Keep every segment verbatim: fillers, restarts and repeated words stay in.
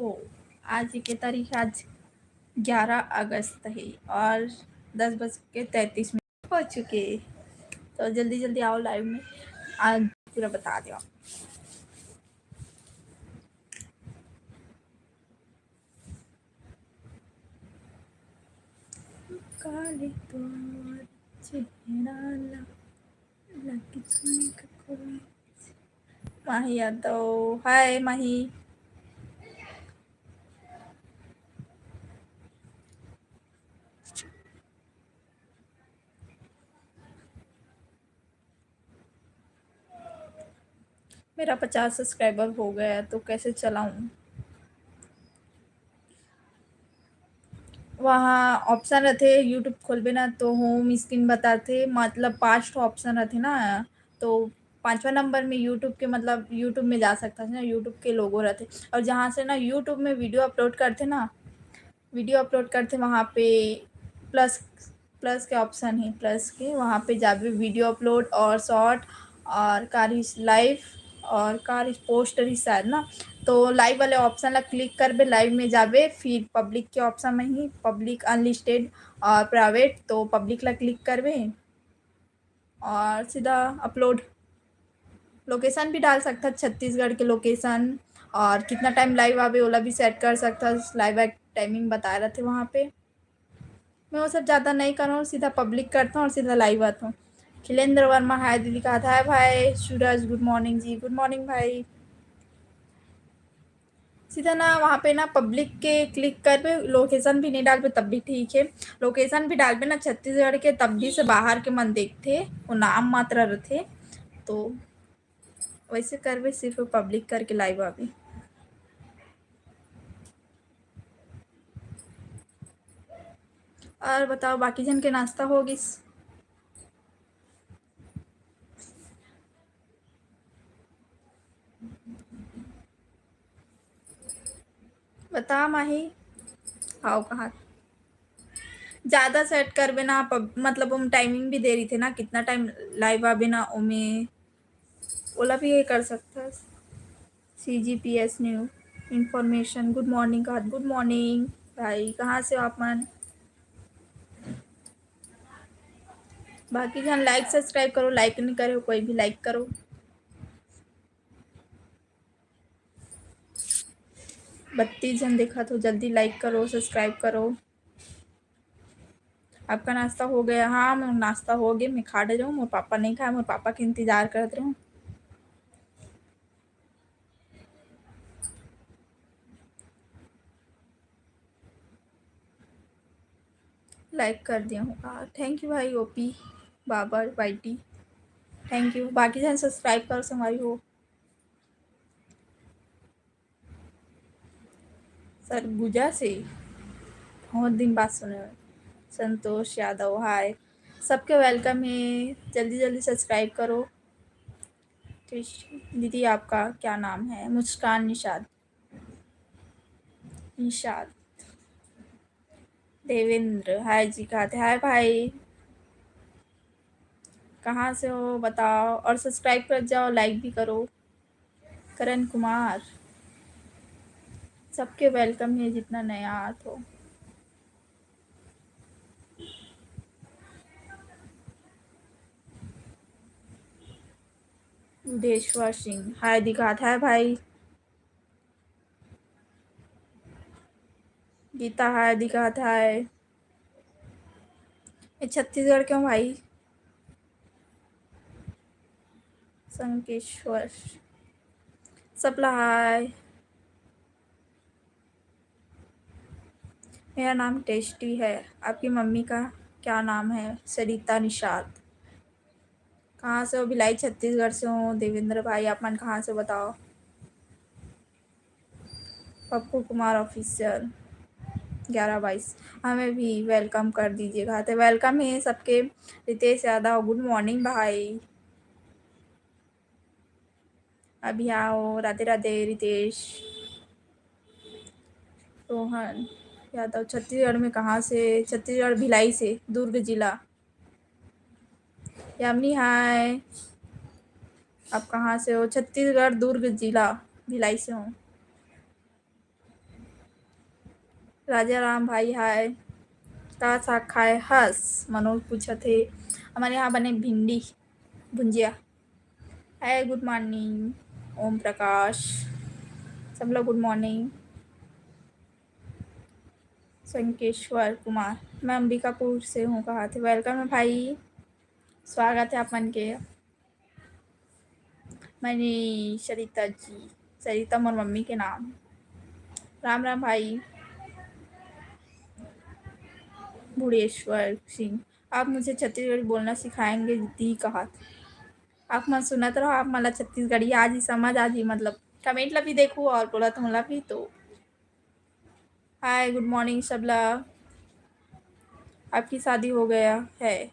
आज के तारीख, आज ग्यारह अगस्त है और दस बज के तैंतीस मिनट हो चुके। तो जल्दी जल्दी आओ लाइव में, आज पूरा बता दो। काले तोर चेहरा ला लग झुमक कोई। माही यादव, हाय माही। मेरा पचास सब्सक्राइबर हो गया, तो कैसे चलाऊं? वहाँ ऑप्शन रथे, YouTube खोलबे ना, तो होम स्क्रीन बताथे, मतलब पाँच ठो ऑप्शन रथे ना, तो पाँचवा नंबर में YouTube के, मतलब YouTube में जा सकता है ना, YouTube के लोगो रथे। और जहाँ से ना YouTube में वीडियो अपलोड करथे ना, वीडियो अपलोड करथे, वहाँ पे प्लस, प्लस के ऑप्शन है, प्लस के, वहाँ पे जाबे वीडियो अपलोड और शॉर्ट और का रहिस लाइव और का रहिस पोस्ट रहिस शायद ना। तो लाइव वाले ऑप्शन ला क्लिक करबे, लाइव में जाबे, फिर पब्लिक के ऑप्शन में ही पब्लिक, अनलिस्टेड और प्राइवेट, तो पब्लिक ला क्लिक करबे और सीधा अपलोड। लोकेशन भी डाल सकता, छत्तीसगढ़ के लोकेशन और कितना टाइम लाइव आबे, ओला भी सेट कर सकता। लाइव टाइमिंग बताए रथे वहाँ पे। मैं वो सब ज़्यादा नहीं करता हूँ, सीधा पब्लिक करता हूँ और सीधा लाइव आता हूँ। खिलेंद्र वर्मा, हाय दीदी, कहा था, हाय भाई। सूरज, गुड मॉर्निंग जी, गुड मॉर्निंग भाई। सीधा ना वहाँ पे ना पब्लिक के क्लिक करबे, लोकेशन भी नहीं डालबे तब भी ठीक है। लोकेशन भी डालबे ना छत्तीसगढ़ के, तब भी से बाहर के मन देखथे, वो नाम मात्र रथे। तो वैसे करबे, सिर्फ पब्लिक करके लाइव आबे। और बताओ, बाकी झन के नाश्ता हो गिस? बता माही, हाव कहा। ज़्यादा सेट करबे ना, पब-, मतलब ओम टाइमिंग भी दे रहिथे ना, कितना टाइम लाइव आबे ना, ओमे ओला भी ये कर सकथस। C G P S new information, good morning कहा, गुड मॉर्निंग भाई, कहाँ से हो आप मन? बाकी झन लाइक सब्सक्राइब करो, लाइक नहीं करे हो कोई भी, लाइक करो। बत्तीस झन देखा तो जल्दी लाइक करो, सब्सक्राइब करो। आपका नाश्ता हो गया? हाँ, मोर नाश्ता हो गया, मैं खा डरे हूँ, मोर पापा नहीं खाए, मोर पापा के इंतजार करत रहे हूँ। लाइक कर दिया हूँ। आ, थैंक यू भाई OP Babar Y T, thank you. बाकी झन सब्सक्राइब कर संगवारी हो। सरगुजा से बहुत दिन बाद सुने। संतोष यादव, हाय। सबके वेलकम है, जल्दी जल्दी सब्सक्राइब करो। कृष-, दीदी आपका क्या नाम है? मुस्कान निषाद। निषाद। देवेंद्र, हाय जी, कहा थे, हाय भाई, कहाँ से हो बताओ, और सब्सक्राइब कर जाओ, लाइक भी करो। करण कुमार, सबके वेलकम है जितना नया आत हो। उदेश्वर सिंह, हाय दिखात है भाई। गीता, हाय दिखात है। ये छत्तीसगढ़ क्यों भाई? संकेश्वर, सबला हाय। मेरा नाम टेस्टी है। आपकी मम्मी का क्या नाम है? सरिता निषाद। कहाँ से हो? भिलाई, छत्तीसगढ़ से हूँ। देवेंद्र भाई, आप मन कहाँ से हो बताओ? पप्पू कुमार ऑफिशियल ग्यारह बाईस, हमें भी वेलकम कर दीजिएगा। तो वेलकम है सबके। रितेश यादव, गुड मॉर्निंग भाई। अभी आओ, राधे राधे रितेश। रोहन यादव, छत्तीसगढ़ में कहाँ से? छत्तीसगढ़ भिलाई से, दुर्ग जिला। यामिनी, हाय, आप कहाँ से हो? छत्तीसगढ़, दुर्ग जिला, भिलाई से हूँ। राजा राम भाई, हाय। का साग खाए हस? मनोज पूछत हे। हमर यहाँ बने भिंडी भुंजिया। हाय, good morning। ओम प्रकाश, सब लोग good morning। संकेश्वर कुमार, मैं अंबिकापुर से हूँ, कहा थे। Welcome है भाई, स्वागत है आप मन के। मैंने सरिता जी, सरिता मोर मम्मी के नाम। राम राम भाई। भुवनेश्वर सिंह, आप मुझे छत्तीसगढ़ी बोलना सिखाएंगे दी, कहा थे। आप मन सुनत रहो, आप मन ला छत्तीसगढ़ी आज ही समझ आज ही, मतलब comment ला भी देखो और बोला तुमला भी तो। हाय, good morning सबला। आपकी शादी हो गया है?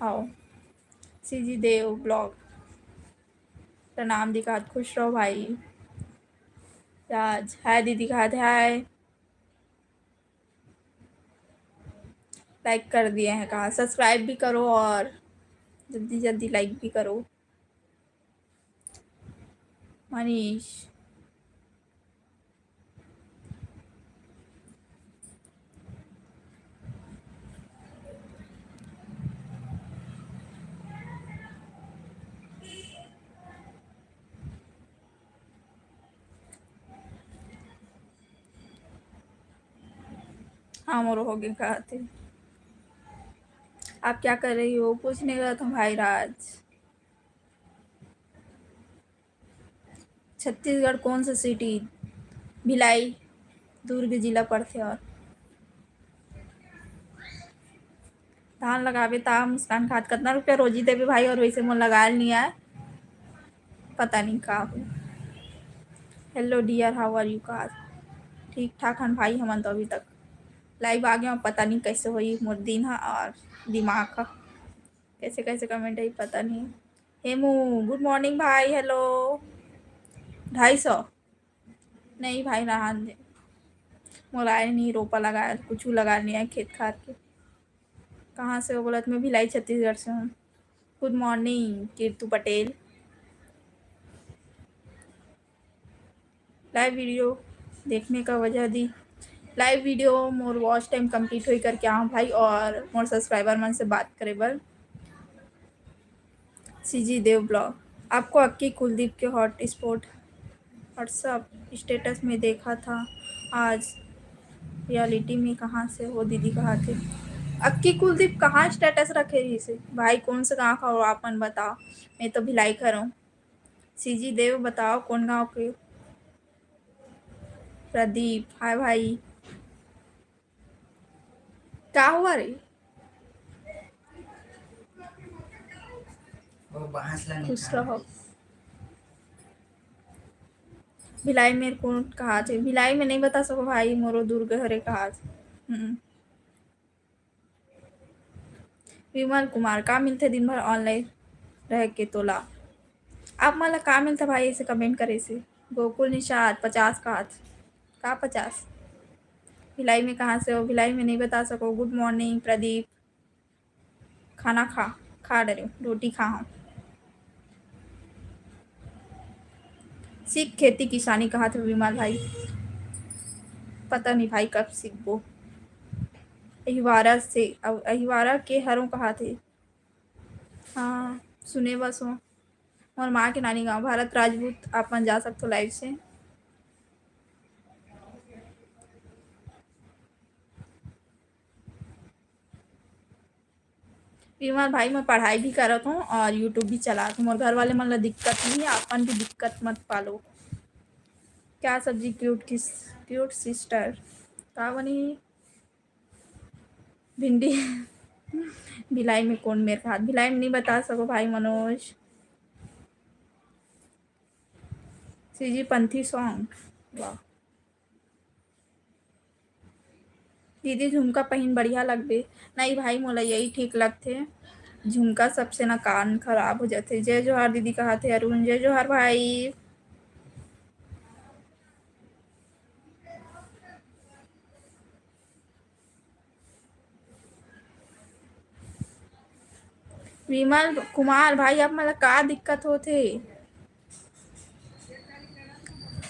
आओ। सीजी देव blog, प्रणाम दिखात, खुश रहो भाई। राज, हाय दीदी कहा थे, हाय। Like कर दिए हैं कहा, subscribe भी करो और जल्दी जल्दी like भी करो। मनीष, हाँ, मोरो हो गए कहा थे। आप क्या कर रही हो? कुछ नहीं करत हूँ भाई राज। छत्तीसगढ़ कौन सा city? भिलाई, दुर्ग जिला पड़थे। और धान लगाबे ता मुस्कान खात, कतना रुपया रोजी देबे भाई? और वैसे मोर लगायल नहीं आए, पता नहीं का हो। Hello dear, how are you? का ठीक ठाक हन भाई, हमन तो अभी तक live आ गए, पता नहीं कैसे होई मोर दिन हा और दिमाग हा, कैसे कैसे comment आई पता नहीं। हेमू, good morning भाई। Hello। ढाई सौ नहीं भाई, रहन दे, मोर आए नहीं, रोपा लगाए, कुछ लगाए नहीं आए खेत खार के। कहाँ से हो बोलत? मैं भिलाई छत्तीसगढ़ से हूँ। Good morning कीर्तु Patel. Live video देखने का वजह दी, live video मोर watch time complete होई करके आऊँ भाई, और मोर subscriber मन से बात करे बर। सीजी देव blog, आपको अक्की कुलदीप के hotspot WhatsApp status में देखा था आज। Reality में कहाँ से हो दीदी कहा थे? अक्की कुलदीप कहाँ status रखे रहिसे भाई? कौन से गाँव का हो आप मन बताओ, मैं तो भिलाई घर हूँ। सीजी देव बताओ कौन गाँव के? प्रदीप, हाय भाई। का हुआ रे? वो बांस ला खुश निकाल रहो। भिलाई में कौन कहा थे? भिलाई में नहीं बता सको भाई, मोरो दुर्ग हरे कहा थे। हम्म। विमल कुमार, का मिलथे दिन भर online रह के तोला? आप मन ला का मिलथे भाई, ऐसे comment करे से? गोकुल निषाद, पचास का हाथ। का पचास? भिलाई में कहाँ से हो? भिलाई में नहीं बता सको। Good morning Pradeep. खाना खा, खा डरे, रोटी खा हम। सीख खेती किसानी कहा थे विमल भाई। पता नहीं भाई कब सीखबो। अहिवारा से, अव-, अहिवारा के हरों कहा थे। हाँ, सुने बस हो। मोर माँ के नानी गाँव, भारत राजपूत, आप मन जा सकथो live से। विमल भाई, मैं पढ़ाई भी करत हूँ और YouTube भी चलात हूँ। मोर घर वाले मन ला दिक्कत नहीं है, अपन भी दिक्कत मत पालो। क्या सब्जी cute किस, cute sister? का बनी? भिंडी। भिलाई में कौन मेर खात? भिलाई में नहीं बता सको भाई मनोज। सीजी पंथी song, वाह। दीदी झुमका पहिन बढ़िया लगबे। नहीं भाई, मोला यही ठीक लगथे। झुमका सबसे ना कान खराब हो जाथे। जय जोहार दीदी कहा थे अरुण, जय जोहार भाई। विमल कुमार भाई, आप मन ला का दिक्कत होथे?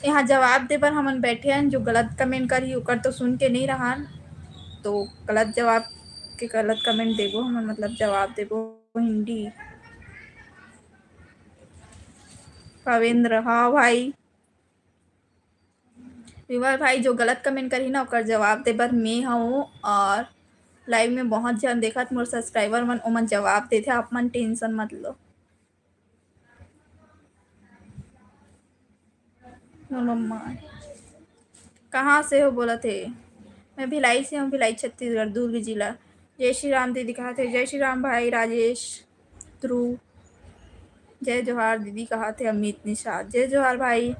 यहाँ जवाब दे बर हमन बैठे हन, जो गलत कमेंट करही ओकर तो सुन के नहीं रहन, तो गलत जवाब के गलत कमेंट देबो हमन, मतलब जवाब देबो हिंदी। कवेंद्र, हाँ भाई। विमल भाई, जो गलत कमेंट करही ना ओकर जवाब दे बर मैं हूँ, और लाइव में बहुत झन देखत मोर सब्सक्राइबर मन, ओमन जवाब देथे, आप मन टेंशन मत लो। मोर मम्मा, कहाँ से हो बोलत हे? मैं भिलाई से हूँ, भिलाई छत्तीसगढ़, दुर्ग जिला। जय श्री राम दीदी कहाथे, जय श्री राम भाई राजेश, ध्रुव, जय जोहार दीदी कहाथे अमित निषाद, जय जोहार भाई।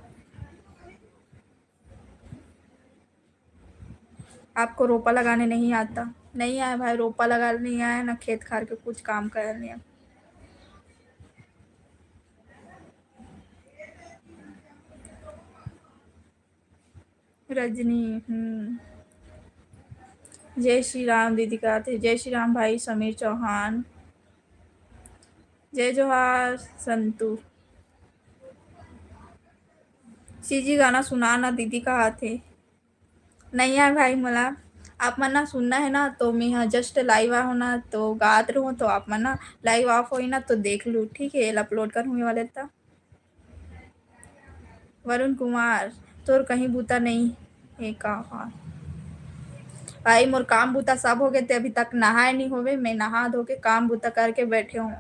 आपको रोपा लगाने नहीं आता? नहीं आया भाई, रोपा लगाने नहीं आया, ना खेत खार के कुछ काम करने नहीं आया। रजनी, हम्म। जय श्री राम दीदी कहाथे, जय श्री राम भाई समीर चौहान, जय जोहार संतू। सीजी गाना सुना ना दीदी कहाथे। नहीं यार भाई, मोला आप मन ना सुनना है ना, तो मैं यहाँ जस्ट लाइव आहूँ ना, तो गात रहूँ, तो आप मन ना लाइव ऑफ होई ना, तो देख लू, ठीक है? एला अपलोड करूँ ये वाले त। वरुण कुमार, तोर कहीं बूता नहीं है का? भाई, मोर काम बूता सब हो गए, ते अभी तक नहाए नहीं होवे, मैं नहा धो के काम बूता करके बैठे हूँ।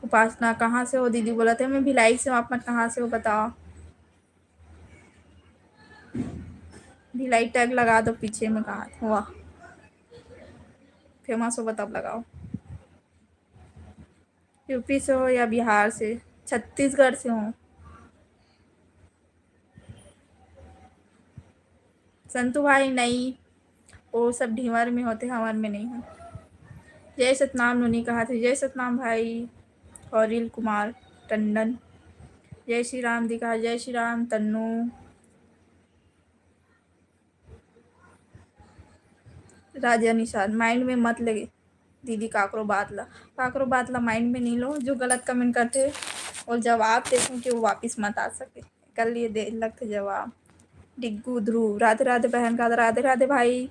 उपासना, कहाँ से हो दीदी? बोलत हे, मैं भिलाई से हूँ, आप मन कहाँ से हो बताओ? भिलाई टैग लगा दो पीछे में, कहाँ? वाह, फेमस हो, बताओ, लगाओ। यूपी से हो या बिहार से? छत्तीसगढ़ से हूँ। संतू भाई, नहीं, वो सब ढीवर में होते, हवर में नहीं हो। जय सतनाम नोनी कहाथे, जय सतनाम भाई। औरिल कुमार टंडन, जय श्री राम दी कहा, जय श्री राम तन्नू। राजा निषाद, माइंड में मत लगे दीदी काकरो बात ला, काकरो बात ला माइंड में नहीं लो। जो गलत कमेंट करते और जवाब देते कि वो वापस मत आ सके, कर लिए दे लगते जवाब। डिग्गू ध्रुव, राधे राधे बहन का, राधे राधे भाई।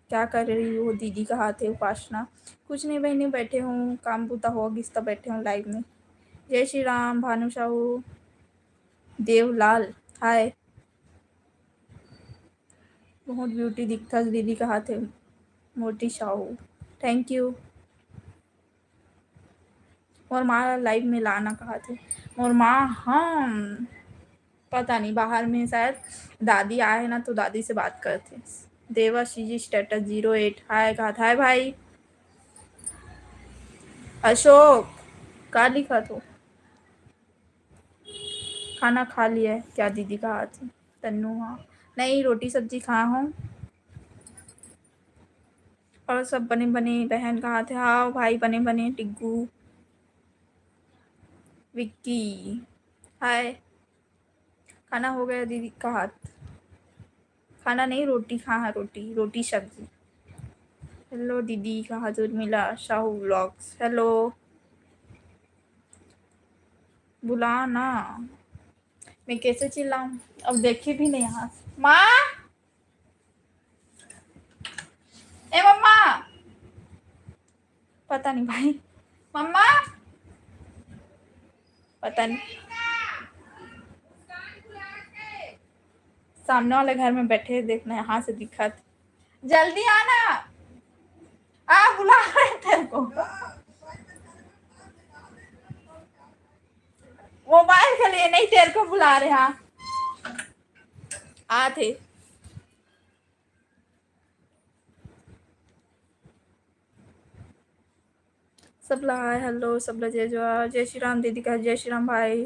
क्या कर रही हो दीदी कहाथे उपासना? कुछ नहीं बहनी, बैठे हूँ, काम बूता हो गिस त बैठे हूँ लाइव में। जय श्री राम भानु साहू। देवलाल, हाय। बहुत ब्यूटी दिखथस दीदी कहाथे मोटी साहू। Thank you. मोर माँ ला लाइव में लाना कहाथे। मोर माँ, हम पता नहीं, बाहर में शायद दादी आए है ना, तो दादी से बात करते। देवा सीजी स्टेटस ज़ीरो एट, हाय कहाथे, हाय भाई। अशोक, का लिखा तो? खाना खा लिया है क्या दीदी कहाथे? तन्नू, हाँ। नहीं, रोटी सब्जी खा हूँ। और सब बने बने बहन कहाथे? हाँ भाई, बने बने। टिग्गू, विक्की, हाय। खाना हो गया दीदी कहाथे? खाना नहीं, रोटी खा, हाँ, रोटी, रोटी सब्जी। हेलो दीदी कहाथे? Urmila Sahu vlogs, hello. बुला ना, मैं कैसे चिल्लाऊं? अब देखी भी नहीं यहाँ। माँ, ए मम्मा, पता नहीं भाई, मम्मा, पता नहीं। सामने वाले घर में बैठे, देखना यहाँ से दिखत। जल्दी आना, आ बुला रहे तेरे को। मोबाइल के लिए नहीं, तेरे को बुला रहे। हाँ, आथे। सबला हाय, हेलो, सबला जय जोहार, जय श्री राम दीदी का, जय श्री राम भाई।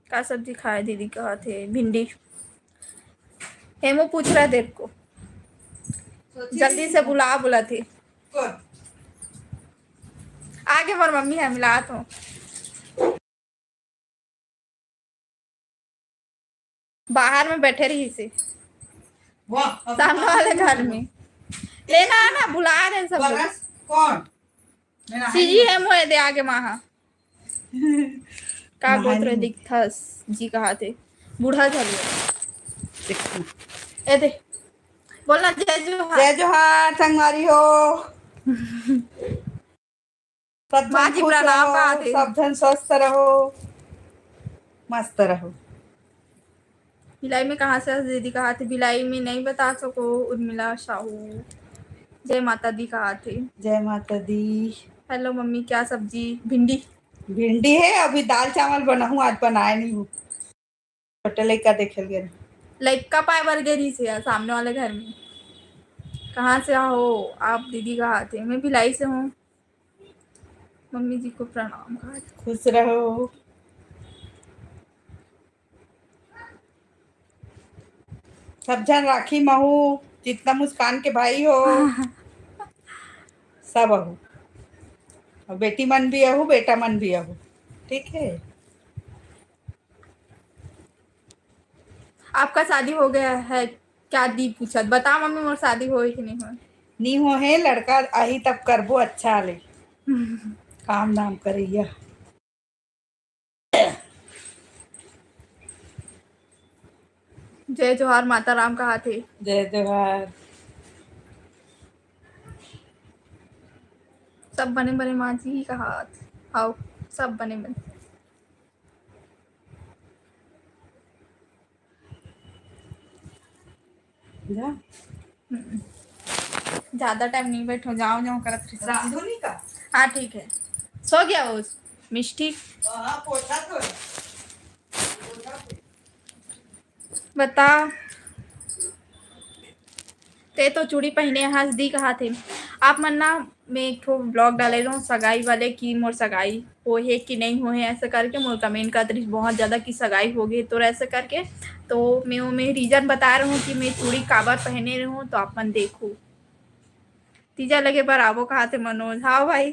का सब्जी खाए दीदी कहाथे? भिंडी। हेमू पूछ रहा है तेरे को। जल्दी से बुला, बोला थी। आगे मोर मम्मी है, मिला तो। बाहर में बैठे रही से। वाह, अब सामने वाले घर में। लेना आना, बुला रहे सब लोग। कौन? सीजी है मोए दे आगे माहा। का गोत्र दिखथस जी कहाथे। बूढ़ा झलुआ। ए दे। बोलना जय जोहार। जय जोहार संगवारी हो। सब झन खुश रहो, सब झन स्वस्थ रहो, मस्त रहो। भिलाई में कहाँ से हस दीदी कहाथे? भिलाई में नहीं बता सको। उर्मिला साहू। जय माता दी कहाथे। जय माता दी। हेलो मम्मी, क्या सब्जी? भिंडी। भिंडी है, अभी दाल चावल बनाहूँ, आज बनाए नहीं हूँ। छोटे लइका देखे ल गे रहे। लइका पाए बर गे रहिस हे सामने वाले घर में। कहाँ से हो आप दीदी कहाथे? मैं भिलाई से हूँ। मम्मी जी को प्रणाम कहाथे। खुश रहो। सब झन राखी महू, जितना मुस्कान के भाई हो, सब अहू। अउ बेटी मन भी अहू, बेटा मन भी अहू। ठीक है। आपका शादी हो गया है क्या दी पूछत? बता मम्मी, मोर शादी होए कि नहीं होए? नहीं हो है, लड़का आही तब करबो अच्छा ले। काम धाम करैया। जय जोहार माता राम कहाथे। जय जोहार। सब बने बने माँ जी कहाथे। आओ, सब बने बने। जा। हम्म। ज्यादा टाइम नहीं बैठो, जाओ जाओ करत रहिस। रांधो नहीं का? हाँ ठीक है, सो गया वो मिष्टी। हाँ, पोछा तो है। बता, ते तो चूड़ी पहने हस दी कहाथे। आप मन ना, मैं एक ठो ब्लॉग डाले रहूँ सगाई वाले कि मोर सगाई हो है कि नहीं हो है, ऐसा करके मोर कमेंट करत रहिस बहुत ज़्यादा कि सगाई हो गई तोर ऐसा करके। तो मैं वो मैं रीजन बता रहूँ कि मैं चूड़ी काबर पहने रहूँ, तो आप मन देखो। तीजा लगे पर आबो कहाथे मनोज। हाँ भाई,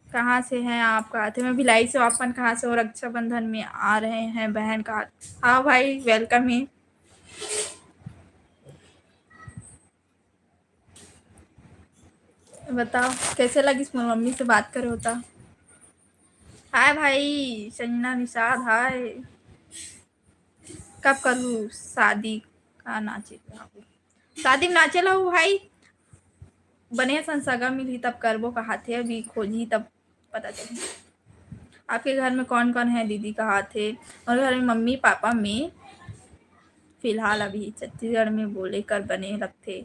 कहाँ से हैं आप? कहाथे मैं भिलाई से हूँ। आप मन कहाँ से हो? रक्षाबंधन में आ रहे हैं बहन कहाथे। हाँ भाई, वेलकम है। बताओ कैसे लगिस मोर मम्मी से बात करे होता। हाय भाई संजना निषाद, हाय। कब करूँ शादी का नाचे? शादी में नाचे ला हूँ भाई, बने असन सगा मिलही तब करबो कहाथे, अभी खोजही तब पता चलही। आपके घर में कौन कौन है दीदी कहाथे? मोर घर में मम्मी पापा, मैं। फिलहाल अभी छत्तीसगढ़ में बोले कर बने लगथे।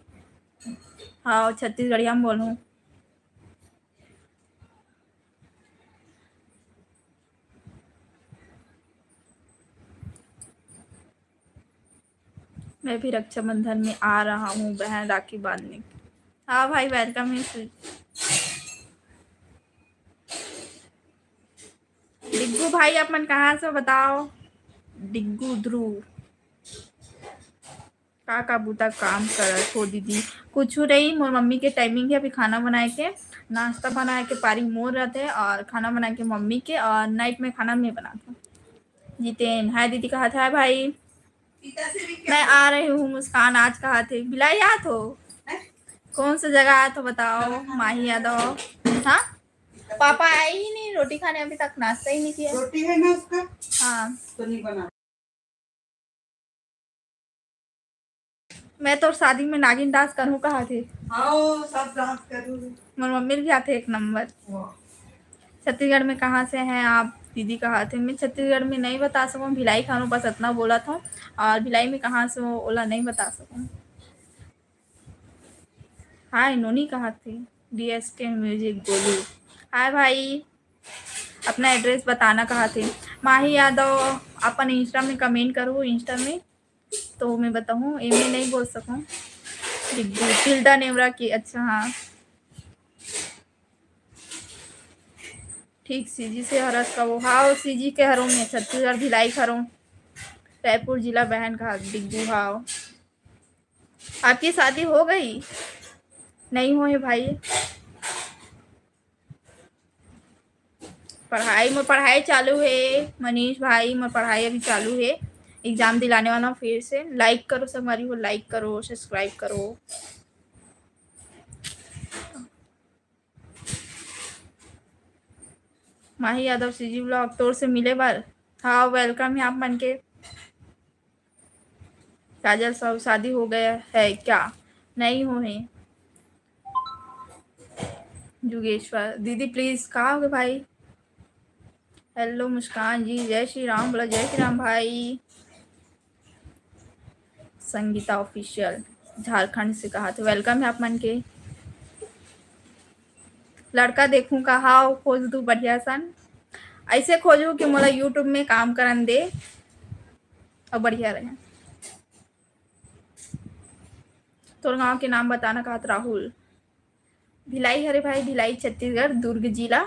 हाँ, छत्तीसगढ़िया में बोलहूँ। मैं भी रक्षाबंधन में आ रहा हूँ बहन, राखी बांधने। हाँ भाई, वेलकम है। डिग्गू भाई, आप मन कहाँ से हो बताओ? डिग्गू ध्रुव, का का बूता काम करत हो दीदी? कुछ नहीं, मोर मम्मी के टाइमिंग है अभी खाना बनाए के, नाश्ता बनाए के पारी मोर रहते और खाना बनाए के मम्मी के, और नाइट में खाना मैं बनाता। जितेन, हाय दीदी कहाथे, हाय भाई। मैं आ रही हूँ मुस्कान, आज कहाथे। भिलाई आत हो? कौन सा जगह आत हो बताओ? माही यादव। हाँ, पापा आए ही नहीं रोटी खाने, अभी तक नाश्ता ही नहीं किया। रोटी है ना उसका? हाँ। तो नहीं बना। मैं तोर शादी में नागिन डांस करूँ कहाथे। हाँ, सब डांस करूँ। मोर मम्मी भी आथे एक नंबर। छत्तीसगढ़ में कहाँ से हैं आप दीदी कहाथे? मैं छत्तीसगढ़ में नहीं बता सकूँ, भिलाई खानों बस इतना बोला था, और भिलाई में कहाँ से हो ओला नहीं बता सकूँ। हाय नोनी कहाथे। डीएसके म्यूजिक गोलू, हाय भाई। अपना एड्रेस बताना कहाथे। माही यादव, अपन इंस्टा में कमेंट करो, इंस्टा में तो मैं बताऊँ, एमे नहीं बोल सकूँ। टिल्डा नेवरा की, अच्छा हाँ। ठीक सीजी से हरस का वो, हाँ सीजी के हरों में, छत्तीसगढ़ भिलाई हरों, रायपुर जिला बहन का डिग्गू। हाँ, आपकी शादी हो गई? नहीं हो है भाई। पढ़ाई, मोर पढ़ाई चालू है मनीष भाई, मोर पढ़ाई अभी चालू है। एग्जाम दिलाने वाला हूँ फिर से। लाइक करो संगवारी हो, लाइक करो, सब्सक्राइब करो। माही यादव, सीजी ब्लॉग, तोर से मिले बर। हाँ, welcome है आप मन के। काजल साहू, शादी हो गया है क्या? नहीं हो है। जुगेश्वर दीदी, please, का हो गए भाई? हेलो मुस्कान जी, जय श्री राम बोला, जय श्री राम भाई। संगीता ऑफिशियल झारखंड से कहा थे, welcome है आप मन के। लड़का देखूं का? हाँ, खोज दू बढ़िया सन, ऐसे खोजू कि मोला YouTube में काम करन दे और बढ़िया रहे। तोर गांव के नाम बताना कहत राहुल। भिलाई हरे भाई, भिलाई छत्तीसगढ़, दुर्ग जिला।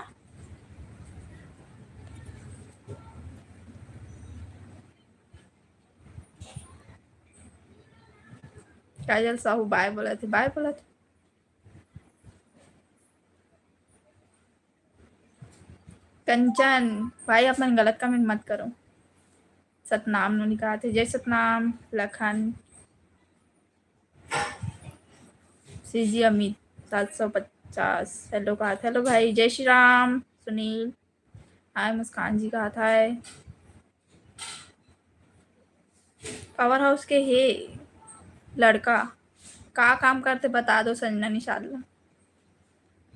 काजल साहू बाय बोला थे, बाय बोला थे। कंचन भाई, आप मन गलत कमेंट मत करो। सतनाम नोनी कहा थे, जय सतनाम। लखन, सीजी अमित, सात सौ पचास, हेलो कहा थे। हेलो भाई, जय श्री राम। सुनील, हाय मुस्कान जी कहा था। पावर हाउस के हे लड़का, का काम करते बता दो संजना निषाद ला।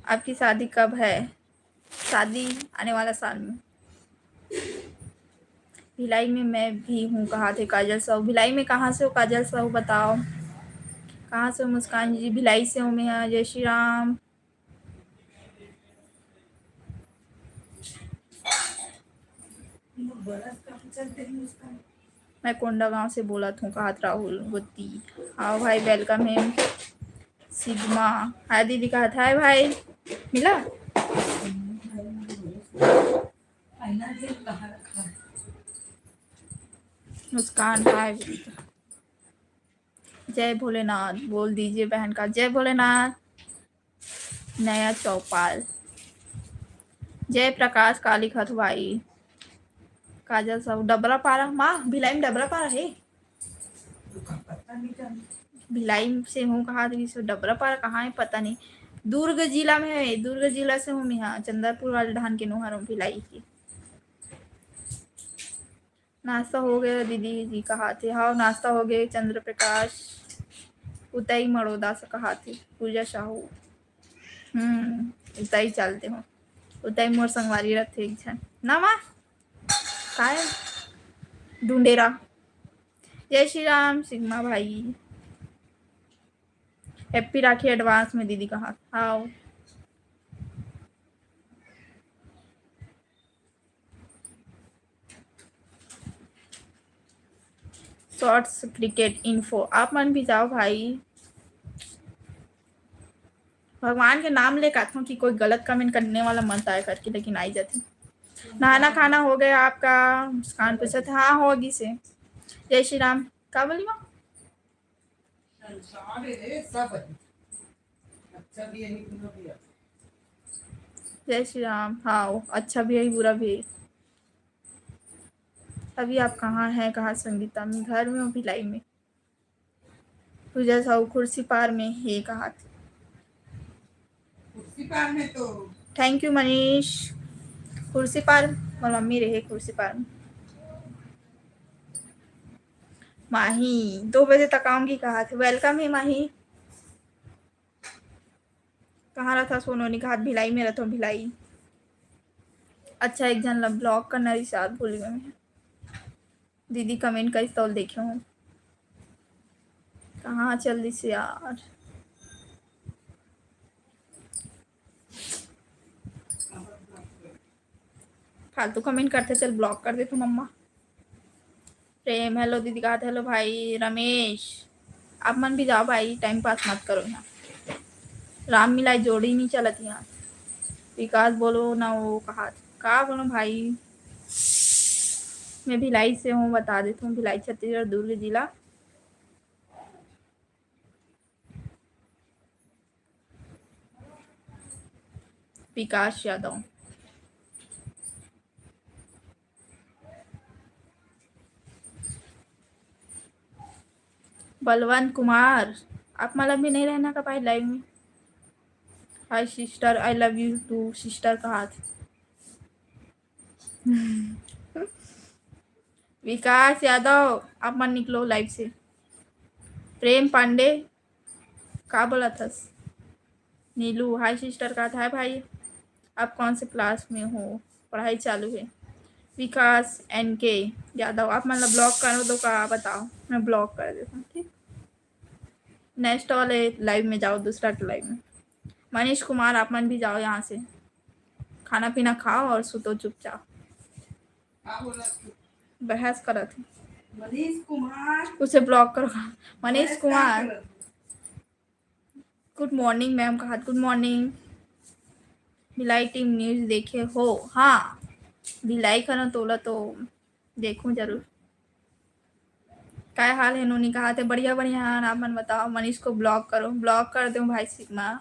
आपकी शादी कब है? शादी आने वाला साल में। भिलाई में मैं भी हूँ कहा थे काजल साहू। भिलाई में कहाँ से हो काजल साहू, बताओ कहाँ से हो? मुस्कान जी, भिलाई से हूँ मैं। हाँ, जय श्री राम। मैं कोंडागांव से बोला थूँ कहा थे राहुल गोती। आओ भाई, welcome है। सिग्मा, हाय दीदी कहा थे, हाय भाई। मिला? मुस्कान, हाय। जय भोलेनाथ बोल दीजिए बहन का, जय भोलेनाथ। नया चौपाल, जय प्रकाश, का लिखत हो भाई? काजल साहू, डबरा पारा, माँ, भिलाई में डबरा पारा है? भिलाई से हूँ कहा थे, डबरा पारा कहाँ है पता नहीं। दुर्ग जिला में है, दुर्ग जिला से हूँ मैं, हाँ, चंदरपुर वाले धान के नोहर हूँ भिलाई की। नाश्ता हो गया दीदी जी कहा थे। हाँ, नाश्ता हो गया। चंद्र प्रकाश, उतई मड़ोदा से कहा थे। पूजा साहू, हम्म, उतई चलते हो। उतई मोर संगवारी रखते एक झन ना माँ, काय ढूंढेरा। जय श्री राम सिग्मा भाई, हैप्पी राखी एडवांस में दीदी कहा। हाँ, शॉर्ट्स क्रिकेट इन्फो, आप मन भी जाओ भाई। भगवान के नाम ले कहत हूँ कि कोई गलत कमेंट करने वाला मत आए करके, लेकिन आई जाते। नहाना खाना हो गया आपका? मुस्कान पूछत हे, हाँ, हो गिस हे। जय श्री राम। का बोली माँ? अच्छा भी है, बुरा भी है। जय श्री राम। हाँ, वो अच्छा भी है, बुरा भी है। अभी आप कहाँ हैं? कहाँ संगीता? मैं घर में हूँ, भिलाई में। पूजा साहू कुर्सी पार में हे कहा थे। कुर्सी पार में तो। Thank you Manish. कुर्सी पार, मोर मम्मी रहे कुर्सी पार में। माही, दो बजे तक आऊंगी कहा थे। Welcome है माही। कहाँ रहता सोनोनी? कहा भिलाई में रहता हूँ, भिलाई। अच्छा, एक झन ला block करना रिचार्ज भूल गए मैं। दीदी comment करिस तो देखे हूँ। कहाँ चल दिस यार? फालतू comment करते, चल block कर दे तू मम्मा। प्रेम, hello दीदी कहा थे, hello भाई। रमेश, आप मन भी जाओ भाई, time pass मत करो यहाँ। राम मिलाई जोड़ी नहीं चलत यहाँ। विकास बोलो ना, वो कहा थे, का बोलो भाई, मैं भिलाई से हूँ, बता देती हूँ, भिलाई छत्तीसगढ़ दुर्ग जिला। विकास यादव। बलवंत कुमार, आप मन ला भी नहीं रहना का भाई live में? Hi sister, I love you too sister कहा थे। विकास यादव, आप मन निकलो live से। प्रेम पांडे, का बोलत हस? नीलू, hi sister, का हाल भाई? आप कौन से class में हो? पढ़ाई चालू है। विकास एन के यादव, आप मन ला block कर दो का, बताओ, मैं block कर देता हूँ, ठीक? Next वाले live में जाओ, दूसरा live में। मनीष कुमार, आप मन भी जाओ यहाँ से, खाना पीना खाओ और सुतो चुपचाप। का बोलत हे? बहस करत हे। मनीष कुमार। उसे block करो। मनीष बहस कुमार। का करत हे? Good morning ma'am, कहा good morning। Bhilai team news देखे हो? हाँ, भिलाई खनो तोला तो देखूं जरूर। काय हाल है नोनी, कहा थे? बढ़िया, बढ़िया है, आप मन बताओ। मनीष को block करो, block कर दूं भाई सिग्मा।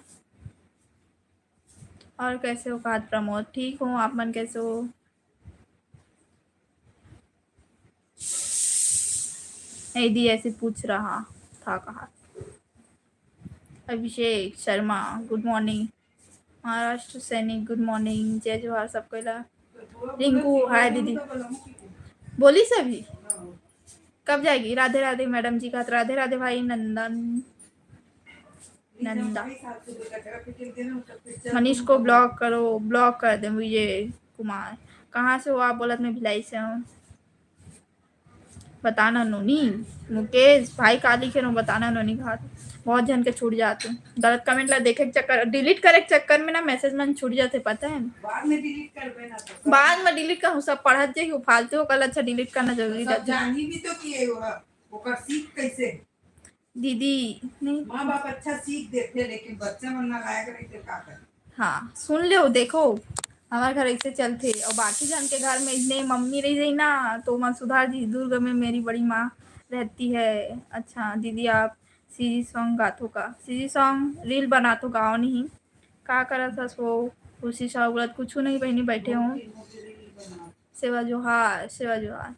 और कैसे हो कहा प्रमोद? ठीक हूँ, आप मन कैसे हो? नहीं दी, ऐसे पूछ रहा था कहा। Abhishek Sharma, good morning। महाराष्ट्र सैनिक, good morning, जय जोहार सबको ला। रिंकू, hi दीदी। बोली सभी? कब जाएगी? राधे राधे मैडम जी का, राधे राधे भाई नंदन, नंदा। मनीष को block करो, block कर दे विजय कुमार। कहाँ से हो आप? बोलत मैं भिलाई से हूँ। बताना नोनी, मुकेश भाई का लिखे नो, बताना नोनी घाट। बहुत झन के छूट जाते, गलत comment ला देखे के चक्कर, delete करे के चक्कर में ना message मन छूट जाते, पता है? बाद में delete करबे ना तो। बाद में delete करूँ, सब पढ़त जाही, फालतू ओकर, अच्छा delete करना जरूरी सब रहता। जानी भी तो कि ये वो, ओकर सीख कैसे? दीदी, नहीं। माँ बाप अच्छा सीख देते, लेकिन बच्चा मन नालायक रहिथे, का करे? हाँ, सुन लो, देखो, हमारे घर ऐसे चलते और बाकी जन के घर में इतने मम्मी रही जाई ना, तो मन सुधार जी। दुर्ग में मेरी बड़ी माँ रहती है। अच्छा दीदी, आप सीजी song गाथो का? सीजी song reel बनाथो, गाओ नहीं। का करत हस वो? खुशी साहू बोलत, कुछ नहीं बहनी, बैठे हूँ। सेवा जोहार, सेवा जोहार।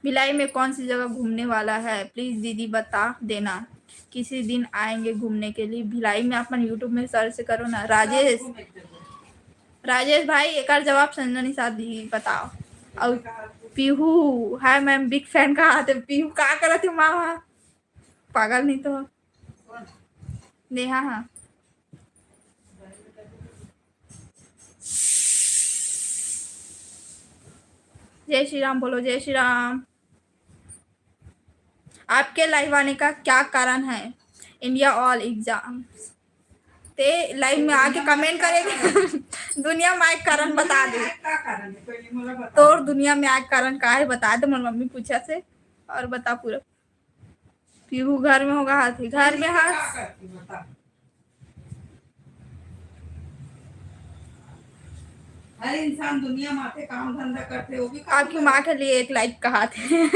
भिलाई में कौन सी जगह घूमने वाला है, please दीदी बता देना, किसी दिन आएंगे घूमने के लिए। भिलाई में अपन YouTube में search करो ना। राजेश, राजेश भाई, एकर जवाब संजना निषाद दी बताओ। और पीहू, hi ma'am, big fan कहा थे। पीहू का करत है माँ? पागल नहीं तो। नेहा, हाँ। जय श्री राम बोलो, जय श्री राम। आपके live आने का क्या कारण है? India all exam। ते live में आके comment करेंगे। दुनिया में आए कारण बता दे। का कारण है? पहले मोला बता। तोर दुनिया में आए कारण का है, बता दे। मोर मम्मी पूछा से और बता पूरा। पीहू घर में होगा हाथी, घर में हाथ। हर इंसान दुनिया माथे काम धंधा करथे, वो भी आपकी माँ के लिए एक like कहा थे।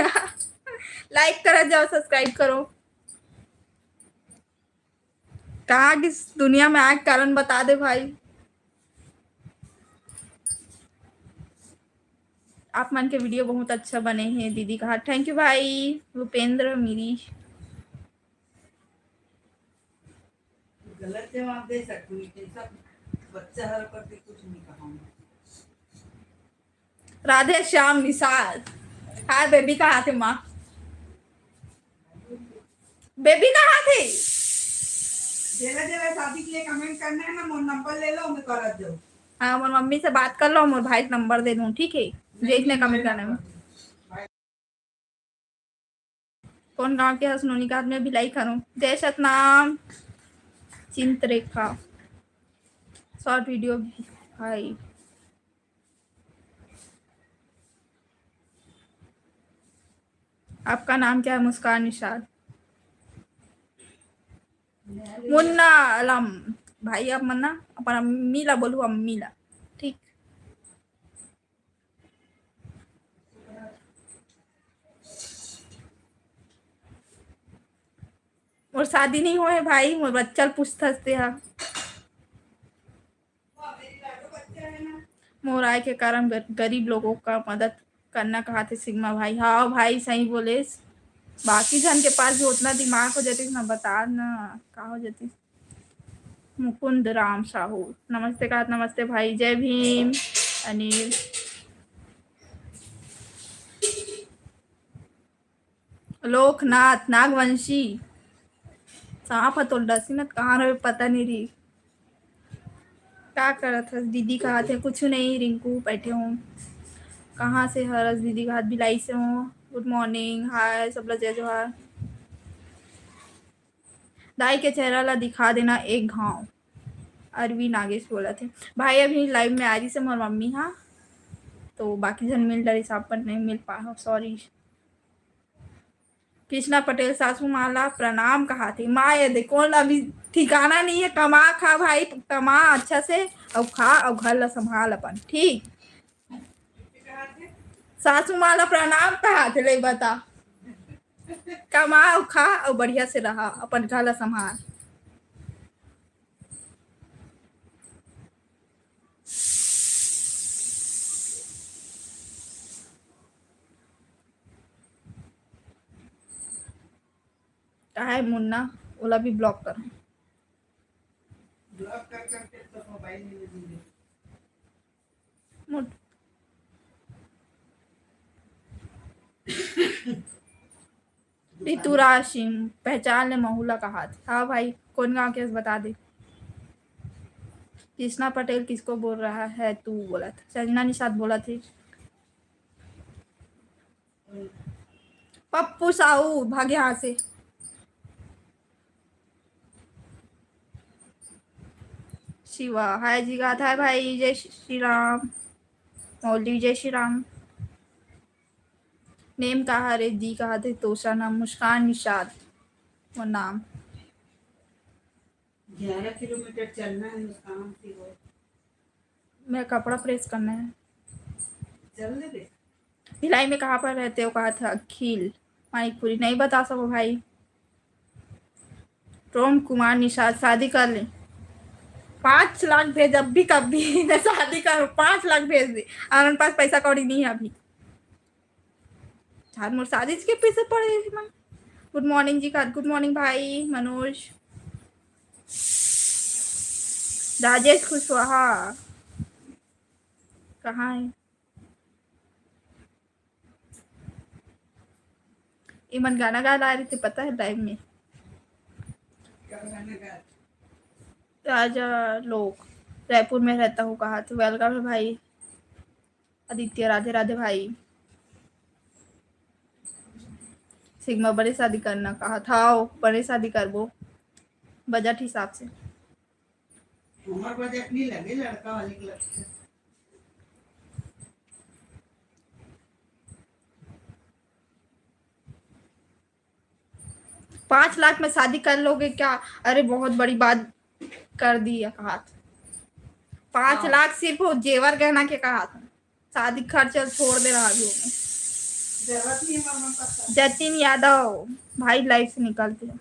Like करा जाओ, subscribe करो। कहाँ किस दुनिया में आए कारण बता दे भाई। आप मन के video बहुत अच्छा बने हे दीदी कहा। Thank you भाई भूपेंद्र मीरी। गलत जवाब दे सकती हूँ, लेकिन सब बच्चा हर करके कुछ नहीं कहा। राधे श्याम निषाद। हाय बेबी कहा थे माँ? बेबी कहा थे? जेला जेला शादी के लिए comment करना है ना, मोर number ले लो, मैं करत जाऊँ। हाँ, मोर मम्मी से बात कर लो, मोर भाई के number दे दूँ, ठीक है? जो इसने comment करना है। कौन गांव के हस नोनी? का मैं भिलाई करूँ। जय सतनाम। चिंतरेखा short video भाई। आपका नाम क्या है? मुस्कान निषाद। मुन्ना आलम भाई, आप मन ना अपन अम्मी ला बोलू, अम्मी ला, ठीक। मोर शादी नहीं होए भाई, मोर बच्चा ल पूछथस ते हा। मोर आय के कारण ग-, गरीब लोगों का मदद करना कहा थे सिग्मा भाई। हाँ भाई, सही बोलेस। बाकी जन के पास भी उतना दिमाग हो जाती ना, बता ना का हो जाती। मुकुंद राम साहू, नमस्ते कहात, नमस्ते भाई, जय भीम। अनिल, लोकनाथ, नागवंशी, सांप ह तोर डसिन त कहाँ रहे, पता नहीं रही। का करत हस दीदी, कहात हे? कुछ नहीं रिंकू, बैठे हूँ। कहाँ से हरस दीदी, कहात भिलाई से हूँ। गुड मॉर्निंग, हाय, सबला जय जोहार। दाई के चेहरा ला दिखा देना एक घाव। अरवी नागेश बोलत हे। भाई अभी लाइव में आ रही से मोर मम्मी हा, तो बाकी झन मिल डरिस, अपन नहीं मिल पाए हो, सॉरी। कृष्णा पटेल, सासू माँ ला प्रणाम कहात हे। माँ ये दे, कोन अभी ठिकाना नहीं है, कमा खा भाई, कमा अच्छा से, अउ खा, अउ घर ला संभाल अपन, ठीक? सासू माँ ला प्रणाम कहात हे, ले बता। कमा अउ खा अउ बढ़िया से रहा, अपन घर ला संभाल। का है मुन्ना, ओला भी ब्लॉक कर। ब्लॉक कर करके तो मोबाइल में दे दे। मोट-, ऋतुराज सिंह, पहचान ले महू ला कहात। हाँ भाई, कोन गाँव के हस बता दे। कृष्णा पटेल किसको बोल रहा है तू बोलत। संजना निषाद बोलत हे। पप्पू साहू भागे यहाँ से। शिवा, हाय जी, गाथा है भाई, जय श्री राम। मौली, जय श्री राम। नेम का हरे दी, कहात हे तोषा, नाम मुस्कान निषाद, वो नाम। ग्यारह किलोमीटर चलना है मुस्कान से वो। मेरा कपड़ा प्रेस करना है। चल ले बे। भिलाई में कहाँ पर रहते हो, कहात हे अखिल मानिकपुरी, नहीं बता सको भाई। रोम कुमार निषाद, शादी कर ले, पाँच लाख भेज, अब भी कभी मैं शादी करूँ, पाँच लाख भेज दे, और उन पास पैसा कौड़ी नहीं है अभी। यार, मोर शादी के पीछे पड़े हे मन। गुड मॉर्निंग जी का, गुड मॉर्निंग भाई मनोज। राजेश कुशवाहा कहाँ है? ये मन गाना गा ला रही थी, पता है, लाइव में। राजा लोग, रायपुर में रहता हूँ, कहात हे? वेलकम है भाई। आदित्य, राधे राधे भाई। सिग्मा, बड़े शादी करना कहात हे? बड़े शादी करबो, बजट हिसाब से। उम्र बजट नहीं लगे, लड़का वाले के लगथे। पाँच लाख में शादी कर लोगे क्या? अरे, बहुत बड़ी बात कर दी है कहात। पाँच हाँ। लाख सिर्फ वो जेवर गहना के कहात। शादी खर्चा छोड़ दे रहा अभी वो। जरूरत नहीं है मामा का। जतिन यादव, भाई लाइव से निकलते हैं।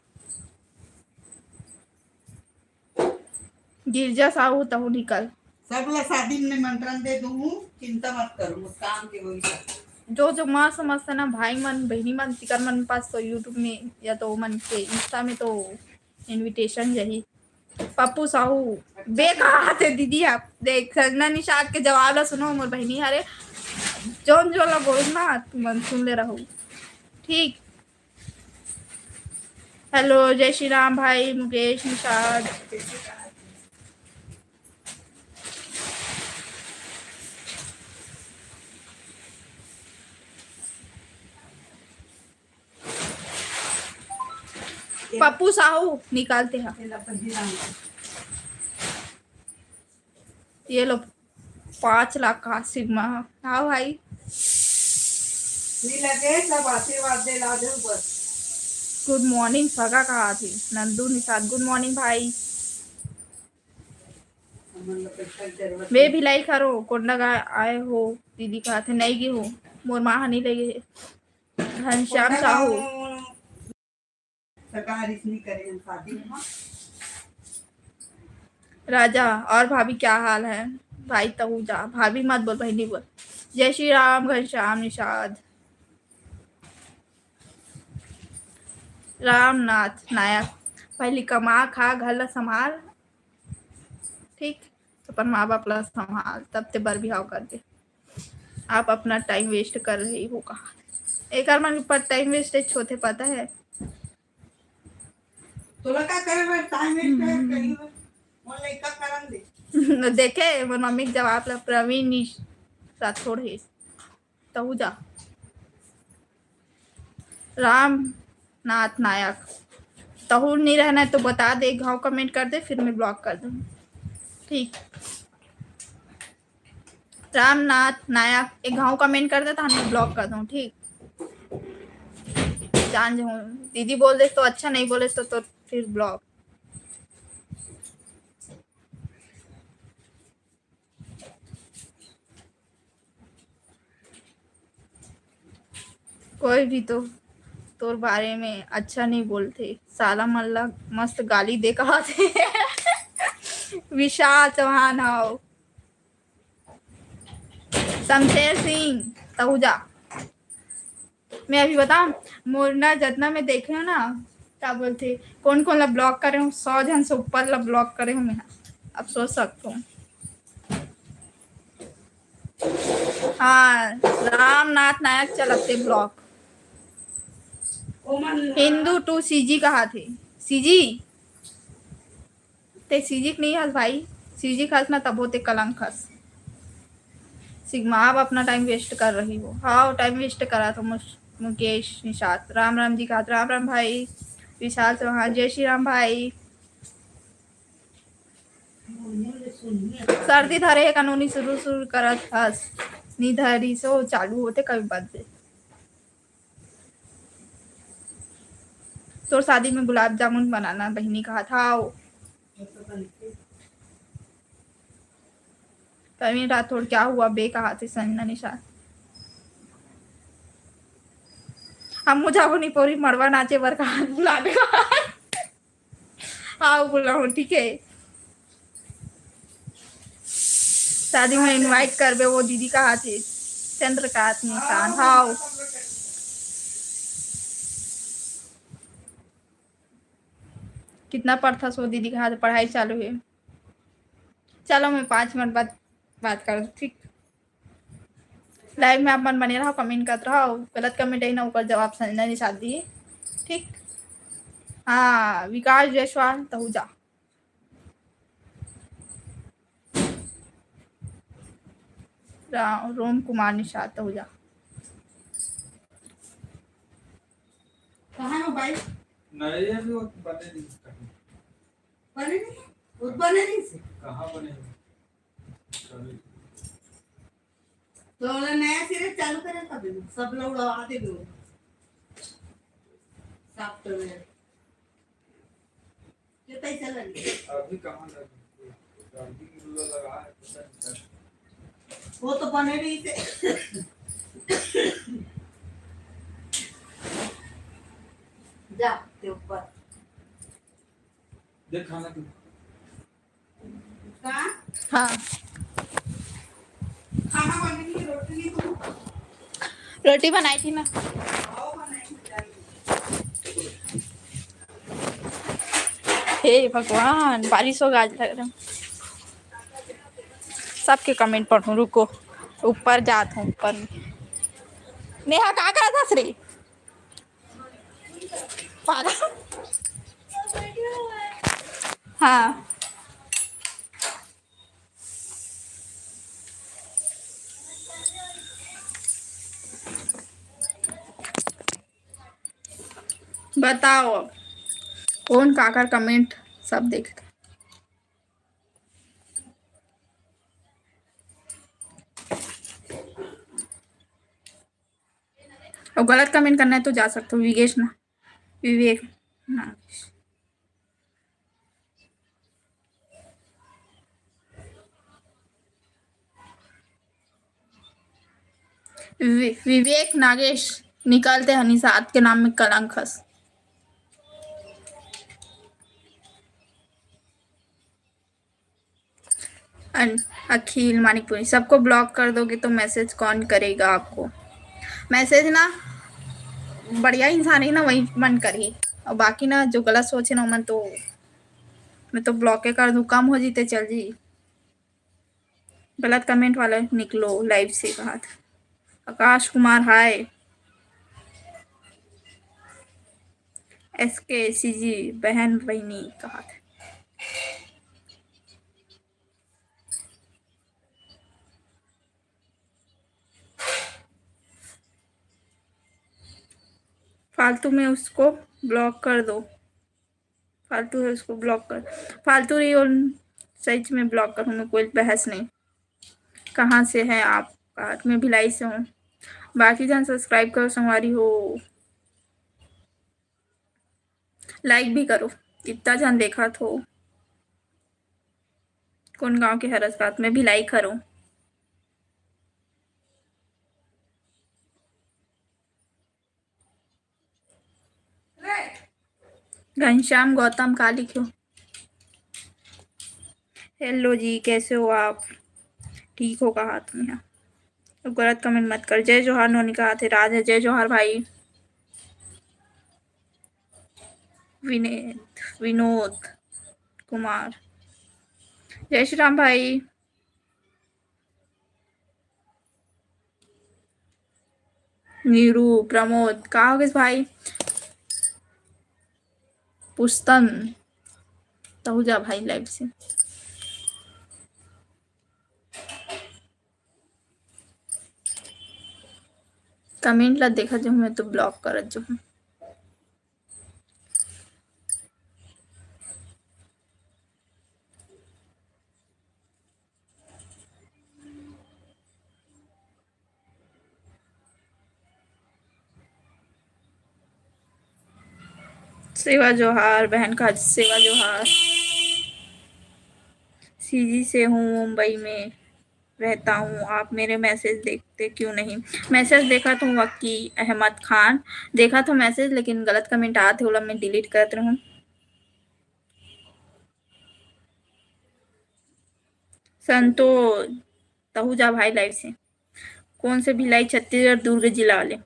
गिरजा साहू तहू निकल। सब ला शादी में निमंत्रण दे दूँ, चिंता मत करो, मुस्कान के वही सब। जो जो मस्त मस्त ना भाई मन, बहिनी मन, तिकर मन पास तो YouTube में या तो मन के Insta में तो invitation यही। पप्पू साहू, बे कहात हे दीदी आप? देख, संजना निषाद के जवाब ला सुनो, मोर बहिनी हरे, जोन जोन ला बोलूँ ना, तुमन सुन ले रहो, ठीक? हेलो, जय श्री राम भाई मुकेश निषाद। पप्पू साहू निकालते हैं। ये लो, पाँच लाख का सिग्मा। हाँ भाई। नी लगे, सब आशीर्वाद दे ला दे बस। गुड मॉर्निंग, सगा कहात हे? नंदू निषाद, गुड मॉर्निंग भाई। हमन ला पैसा के जरूरत वे नहीं। भिलाई खरो, कोंडागांव आए हो दीदी, कहात हे? नहीं गे हो, मोर माँ ह नहीं ले गे हे। घनश्याम साहू। शाकाहारी से नहीं करे हम शादी में, हाँ। राजा, और भाभी क्या हाल है? भाई तहू जा, भाभी मत बोल, बहनी बोल। जय श्री राम, घनश्याम निषाद। रामनाथ नायक, पहली कमा खा, घर ला संभाल, ठीक? अपन माँ बाप ला संभाल, तब ते बर बिहाव कर दे। आप अपना टाइम वेस्ट कर रही हो कहा। एकर मन पर टाइम वेस्ट होथे, पता है? तोला का करे बर टाइम वेस्ट है? हम्म। कहीं बर मोर लइका करन दे। देखे मोर मम्मी के जवाब ला, प्रवीण निश-, राठौड़ हे। तहूँ जा। रामनाथ नायक, तहूँ नहीं रहना है तो बता दे, घाव कमेंट कर दे, फिर मैं ब्लॉक कर दूँ। ठीक, रामनाथ नायक एक घाव कमेंट कर दे, तो हम ब्लॉक कर दूँ। ठीक, जान जाऊँ, दीदी बोल दे तो अच्छा, नहीं बोले तो, तो फिर ब्लॉक। कोई भी तो तोर बारे में अच्छा नहीं बोलथे, साला मन ला मस्त गाली दे कहाथे। विशाल चौहान हव, शमशेर सिंह तहूजा। मैं अभी बताऊं, मोर ना जतना मैं देखे हूँ ना, का बोलथे, कोन कोन ला ब्लॉक करे हूँ, सौ झन से ऊपर ला ब्लॉक करे हूँ मैं। अब सोच सकते हो। हाँ, रामनाथ नायक चलते ब्लॉक। हिंदू टू सीजी कहाथे। सीजी, ते सीजी के नहीं हस भाई, सीजी के हस ना तबो ते कलंक हस। सिग्मा, आप अपना टाइम वेस्ट कर रही हो। हाँ, टाइम वेस्ट करा तो मुस-, मुकेश निषाद। राम राम जी कहाथे, राम राम भाई। विशाल चौहान, जय श्री राम भाई। सर्दी धरे हे कानूनी, शुरू शुरू करत हस, नी धरी सो चालू होथे कभी बात दे। तोर शादी में गुलाब जामुन बनाना बहिनी कहाथे। प्रवीण राठौड़, क्या हुआ बे कहाथे संजना निषाद। हम मुझे अपनी पूरी मड़वा नाचे बर कहा बुला दे। हाँ, बोला हूँ, ठीक है। शादी में इनवाइट करबे, वो दीदी कहाथे, चंद्रकांत निषाद, हाँ। कितना पढ़थस वो दीदी कहाथे, पढ़ाई चालू है। चलो, मैं पाँच मिनट बाद बात कर, ठीक। लाइव में आप मन बने रहो, कमेंट करत रहो, गलत कमेंट आई ना, ओकर जवाब संजना निषाद दिए, ठीक। हाँ, विकास जायसवाल तहूजा, रा-, रोम कुमार निषाद तहूजा। कहाँ हो भाई? नहीं, अभी वो बने नहीं। बने नहीं? वो बने नहीं से? कहाँ बने हैं? तो वाला नया सिरे चालू करे कभी, सब लोग उड़वा दे दो। सॉफ्टवेयर। ये पैसा लगे। अभी कहाँ लगे? अभी लगा है, पता नहीं। वो तो बने नहीं से। जा, के ऊपर। देख खाना तू। हाँ। रोटी बनाई थी ना। हे भगवान, बारिश होगा आज लग रहा। सबके कमेंट पढ़ूँ, रुको, ऊपर जात हूँ, ऊपर में। नेहा, का करत हस रे? पागल। हाँ। बताओ अब, कौन काकर कमेंट सब देखते? और गलत कमेंट करना है तो जा सकते हो, विवेक ना, विवेक ना। वि-, विवेक नागेश निकालते हैं निषाद के नाम में कलंक हस। अन-, अखिल मानिकपुरी, सबको ब्लॉक कर दोगे तो मैसेज कौन करेगा आपको? मैसेज ना बढ़िया इंसान ही ना वही मन करही, और बाकी ना जो गलत सोचे ना मन तो मैं तो ब्लॉके कर दूँ, कम हो जीते चल जी। गलत कमेंट वाला निकलो लाइव से, कहा था। आकाश कुमार, हाय। एस के सी जी, बहन बहिनी, कहा था। फालतू में उसको ब्लॉक कर दो, फालतू है उसको ब्लॉक कर, फालतू रही और सच में ब्लॉक करूँ मैं, कोई बहस नहीं। कहाँ से है आप? कहा, मैं भिलाई से हूँ। बाकी जन सब्सक्राइब करो संगवारी हो, लाइक भी करो, इतना जन देखा थो। कौन गांव के हरस बात में भी लाइक करो। घनश्याम गौतम का लिखो? हेलो जी, कैसे हो आप? ठीक हो कहा तुम यहाँ? अब गलत कमेंट मत कर। जय जोहार नोनी कहा थे। राज है, जय जोहार भाई। विनेत, विनोद कुमार, जय श्री राम भाई। नीरू, प्रमोद, का हो गइस भाई? पुस्तन, तहू जा भाई लाइव से। कमेंट ला देखा जो मैं तो ब्लॉक करत जो हूँ। सेवा जोहार बहन का, सेवा जोहार। सीजी से हूँ, मुंबई में रहता हूँ, आप मेरे मैसेज देखते क्यों नहीं? मैसेज देखा तो वक्की अहमद खान, देखा तो मैसेज, लेकिन गलत कमेंट आते, ओला मैं डिलीट करत रहूँ। संतो, तहू जा भाई लाइव से। कौन से भिलाई? छत्तीसगढ़, दुर्ग जिला वाले।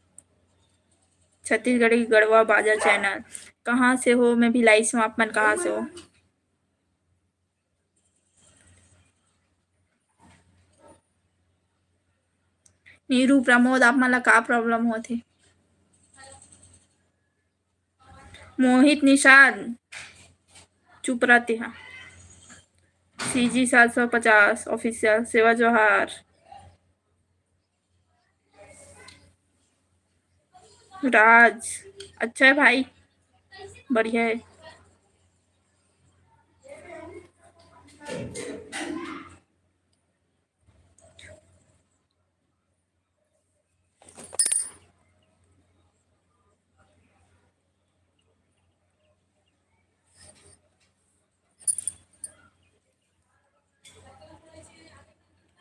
छत्तीसगढ़ी गढ़वा बाजा चैनल। कहाँ से हो? मैं भिलाई से हूँ, आप मन कहाँ से हो? नीरू, प्रमोद, आप मन ला का प्रॉब्लम होथे? मोहित निषाद, चुप रह तेहा। सीजी सात सौ पचास ऑफिशियल, सेवा जोहार। राज, अच्छा है भाई, बढ़िया है।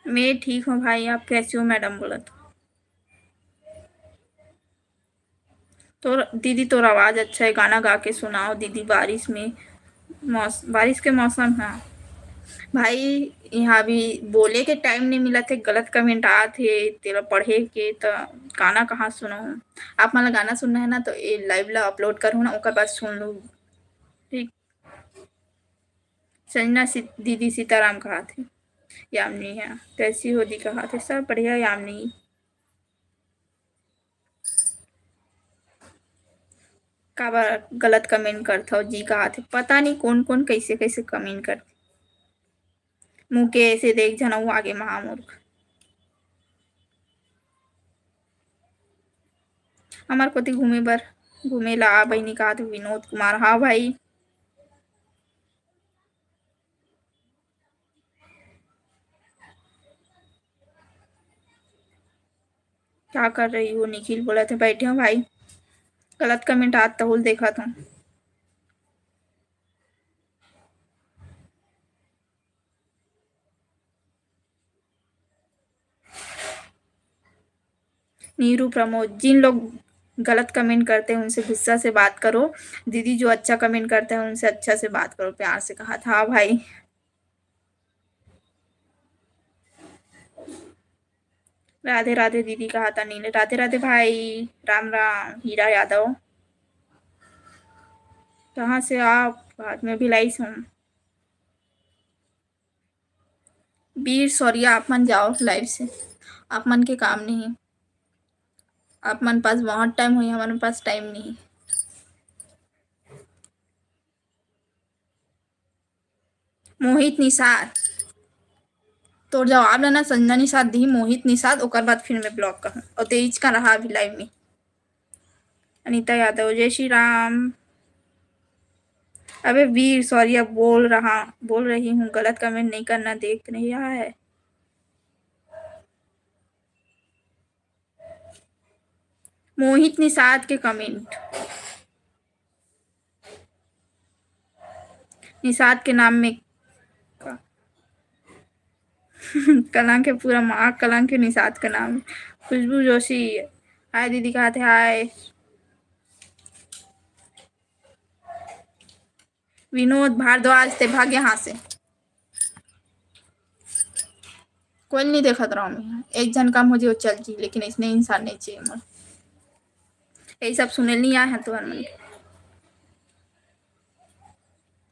मैं ठीक हूँ भाई, आप कैसे हो मैडम? बोला तो। तो दीदी, तोर आवाज अच्छा है, गाना गा के सुनाओ दीदी। बारिश में मौस-, बारिश के मौसम है भाई, यहाँ भी बोले के टाइम नहीं मिला थे, गलत कमेंट आत हे, तेला पढ़े के, त गाना कहाँ सुनहूँ? आप मन ला गाना सुनना है ना, तो ये लाइव ला अपलोड करूँ ना, ओकर बाद सुन लू। ठीक, संजना सी-, दीदी सीताराम कहा थे, यामिनी है, कैसी हो दी कहा थे, सब बढ़िया यामिनी। काबर गलत कमेंट करथव जी कहा थे, पता नहीं कौन कौन कैसे कैसे कमेंट करथे। मुकेश, ये देख झन अउ आगे महामूर्ख। हमर कोती घूमे बर, घूमे ला आ बहिनी, कहा थे विनोद कुमार। हाँ भाई, क्या कर रही हो निखिल? बोला थे बैठे हो भाई, गलत कमेंट आत तहुल देखा था। नीरू प्रमोद, जिन लोग गलत कमेंट करते हैं उनसे गुस्सा से बात करो। दीदी जो अच्छा कमेंट करते हैं उनसे अच्छा से बात करो, प्यार से कहा था। हाँ भाई, राधे राधे दीदी कहा था नीले। राधे राधे भाई, राम राम। हीरा यादव, कहाँ से आप? आज मैं भिलाई से हूँ। वीर शौर्या, आप मन जाओ live से, आप मन के काम नहीं। आप मन पास बहुत time होही, हमन पास time नहीं। मोहित निषाद, तोर जवाब ला ना संजना निषाद दिही, मोहित निषाद, ओकर बाद फिर मैं block कहूँ। और तेईस का रहा अभी live में। अनिता यादव, जय श्री राम। अबे वीर शौर्या, बोल रहा, बोल रही हूँ, गलत comment नहीं करना, देख नहीं रहा है। मोहित निषाद के comment, निषाद के नाम में का? कलंक है पूरा, महाकलंक है निषाद के नाम। खुशबू जोशी, हाय दीदी, कहा थे हाय। विनोद भारद्वाज, ते भाग यहाँ से। कोई नहीं देखत रहो मैं, एक जन काम हो जे, वो चल जी, लेकिन इसने इंसान नहीं चाहिए मोर। यही सब सुने नहीं आए हैं तुहर मन के।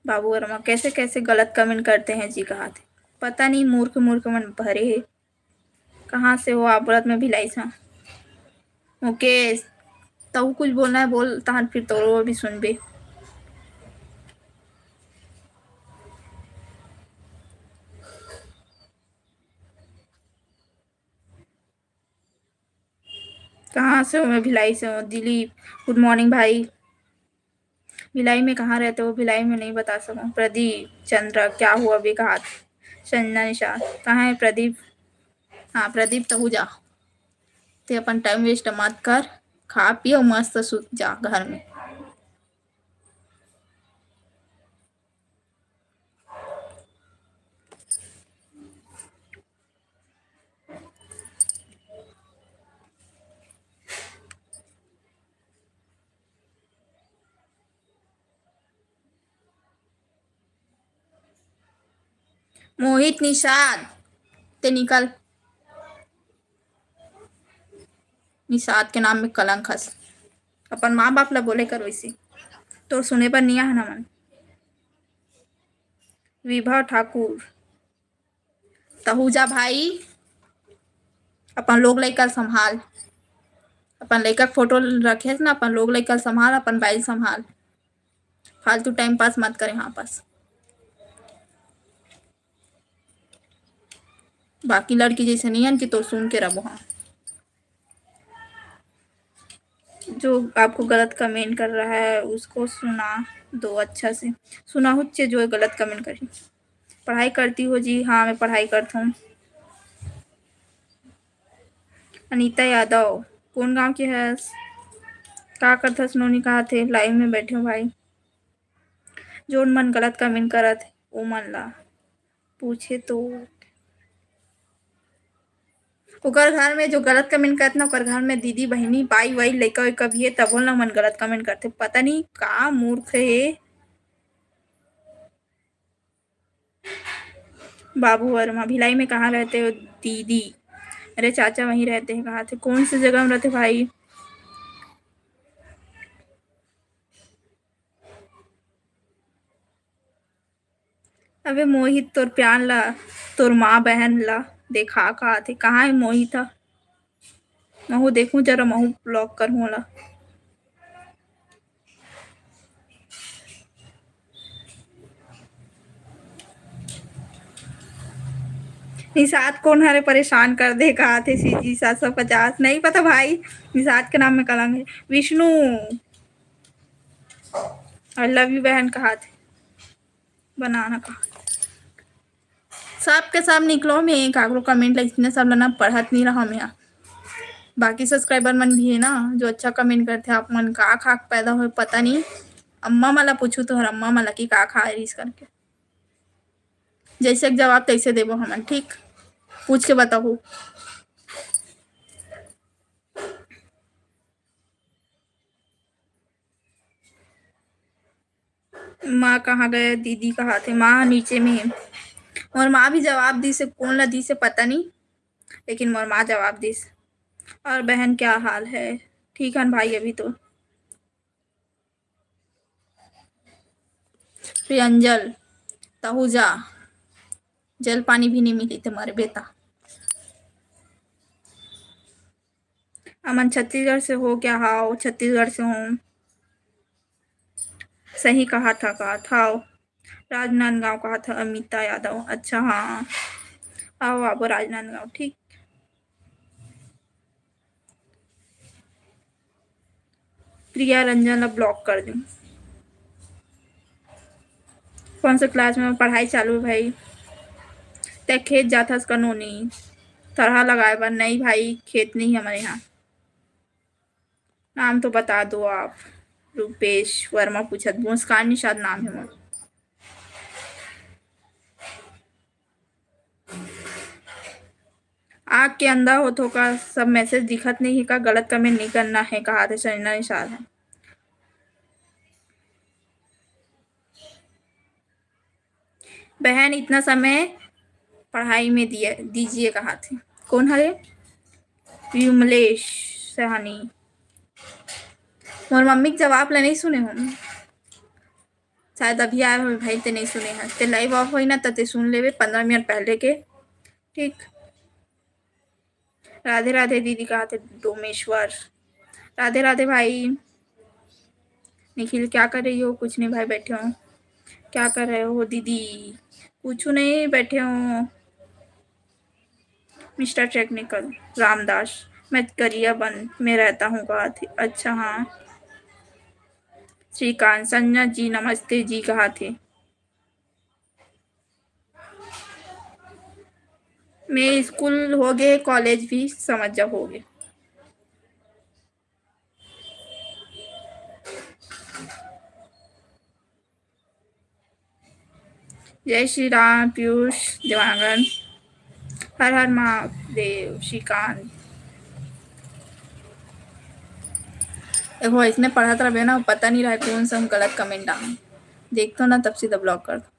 बाबू वर्मा, कैसे कैसे गलत comment करते हैं जी, कहा थे। पता नहीं, मूर्ख मूर्ख मन भरे है। कहाँ से हो आप? बोलत मैं भिलाई से। मुकेश, तहु कुछ बोलना है बोल, तहन फिर तोरो भी सुनबे। कहाँ से हो? मैं भिलाई से हूँ। दिलीप, good morning भाई। भिलाई में कहाँ रहते हो? भिलाई में नहीं बता सकूँ। प्रदीप चंद्रा, क्या हुआ बेकार? संजना निषाद, कहाँ है प्रदीप? हाँ प्रदीप, तहु जा, ते अपन time waste मत कर, खा पी अउ मस्त सुत जा घर में। मोहित निषाद, ते निकल। निषाद के नाम में कलंक हस। अपन माँ बाप ला बोले कर वैसे। तोर सुने बर निया है ना मन। विभा ठाकुर, तहू जा भाई, अपन लोग लइका ल संभाल। अपन लइका के फोटो रखे हस ना, अपन लोग लइका ल संभाल, अपन बाई ल संभाल। फालतू time pass मत करे हाँ पास। बाकी लड़की जैसे नहीं है कि तो सुन के रहो हाँ। जो आपको गलत comment कर रहा है उसको सुना दो अच्छा से। सुना हुच्चे जो गलत comment करी। पढ़ाई करती हो जी? हाँ मैं पढ़ाई करता हूँ। अनीता यादव, कौन गांव के हस? का करथस नोनी? कहा थे live में बैठे हो भाई। जोन मन गलत comment करत हे, ओ मन ला पूछे तो ओकर घर में जो गलत comment करत ना, ओकर घर में दीदी, बहिनी, बाई, वाई, लइका, वइका भी हे, तभो ना मन गलत comment करथे। पता नहीं का मूर्ख हे। बाबू वर्मा, भिलाई में कहाँ रहते हो दीदी? मेरे चाचा वहीं रहते हैं। कहाँ थे? कौन सी जगह में रहते भाई? अबे मोहित, तोर प्यार ला, तोर माँ बहन ला देखा का आथे। कहाँ है मोहित ह? महू देखूं जरा, महू block करहूं ला। निषाद कौन हरे परेशान कर दे, कहा थे सीजी सात सौ पचास। नहीं पता भाई, निषाद के नाम में कलंक है। विष्णु, I love you बहन, कहा थे बनाना कहा। सब के सब निकलो, मैं काकरो comment ला इसने सब ला ना पढ़त नहीं रहा मैं। बाकी subscriber मन भी है ना जो अच्छा comment करते, आप मन का खा के पैदा हुए पता नहीं। अम्मा मला पूछू तो हर अम्मा मला की का खा रिस करके। जैसे एक जवाब तैसे देबो हमन, ठीक? पूछ के बताओ। माँ कहाँ गए? दीदी कहा थे, माँ नीचे में है। मोर माँ भी जवाब दी से, कौन ला दी से पता नहीं, लेकिन मोर माँ जवाब दी से। और बहन क्या हाल है? ठीक है भाई, अभी तो। प्रियंजल, तहूजा, जल पानी भी नहीं मिली तुम्हारे बेटा। अमन छत्तीसगढ़ से हो क्या? हाव, छत्तीसगढ़ से हूँ। सही कहा था, कहा था। राजनांदगांव कहा था अमिता यादव। अच्छा, हाँ, आओ, आओ राजनांदगांव, ठीक। प्रिया रंजन ला block कर दूँ। कौन से class में पढ़ाई चालू है भाई? तै खेत जाथस कनो नी? थरहा लगाए बर? नहीं भाई, खेत नहीं हमारे यहाँ। नाम तो बता दो आप। रूपेश वर्मा पूछत, मुस्कान निषाद नाम है मोर। आग के अंधा होथो का? सब message दिखत नहीं है का? गलत comment नहीं करना है, कहा थे संजना निषाद है। बहन, इतना समय पढ़ाई में दिए, दीजिए, कहा थे। कौन हरे? विमलेश सहानी। मोर मम्मी के जवाब ला नहीं सुने हो, शायद अभी आए हो भाई, ते नहीं सुने हैं। ते live off होई ना, त ते सुन लेवे पंद्रह मिनट पहले के, ठीक। राधे राधे दीदी, कहा थे डोमेश्वर। राधे राधे भाई। निखिल, क्या कर रही हो? कुछ नहीं भाई, बैठे हो। क्या कर रहे हो दीदी? कुछ नहीं, बैठे हो। Mister Technical रामदास, मैं गरियाबंद में रहता हूँ, कहा थे। अच्छा, हाँ। श्रीकांत, संजना जी नमस्ते जी, कहा थे। मैं स्कूल हो गए, college भी समझ जा हो गए। जय श्री राम पीयूष देवांगन। हर हर महादेव श्रीकांत। देखो, इसने पढ़त रहे ना, पता नहीं रहा कौन सा हम गलत comment डालें। देखता ना, तब सीधा block कर दो।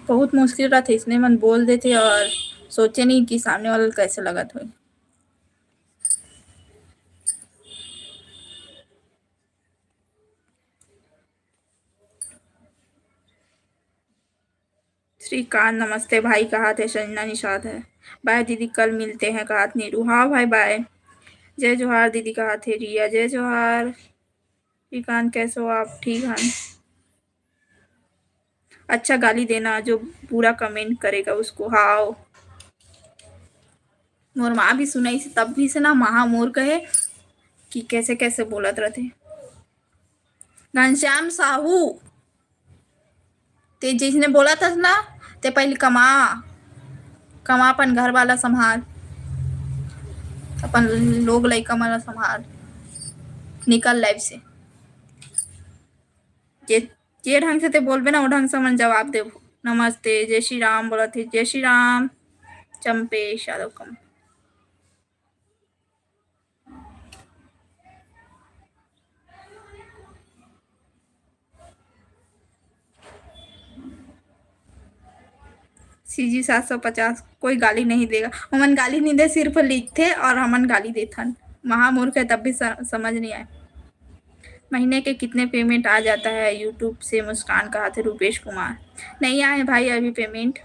बहुत मुश्किल रहा थे, इसने मन बोल देते और सोचे नहीं कि सामने वाला कैसे लगत होई। श्रीकांत नमस्ते भाई, कहा थे संजना निषाद है। Bye दीदी, कल मिलते हैं, कहा थे नीरू। हाँ भाई, bye। जय जोहार दीदी, कहा थे रिया। जय जोहार। श्रीकांत, कैसे हो आप? ठीक है। अच्छा गाली देना, जो बुरा comment करेगा उसको। हाव, मोर माँ भी सुनाई से, तब भी से ना महा मोर कहे कि कैसे कैसे बोलत रहते। घनश्याम साहू, ते जिसने बोला था ना, ते पहले कमा, कमा, अपन घर वाला संभाल, अपन लोग लइका मन ला संभाल, निकल live से। जे, जे ढंग से ते बोलबे ना, वो ढंग से मन जवाब देबो। नमस्ते, जय श्री राम बोलत हे, जय श्री राम। चंपेश यादव कम। CG सात सौ पचास, कोई गाली नहीं देगा। हमन गाली नहीं दे, सिर्फ लिखथे और हमन गाली देथन। महामूर्ख है, तब भी स-, समझ नहीं आए। महीने के कितने payment आ जाता है YouTube से? मुस्कान कहा थे, रूपेश कुमार। नहीं आए भाई अभी payment।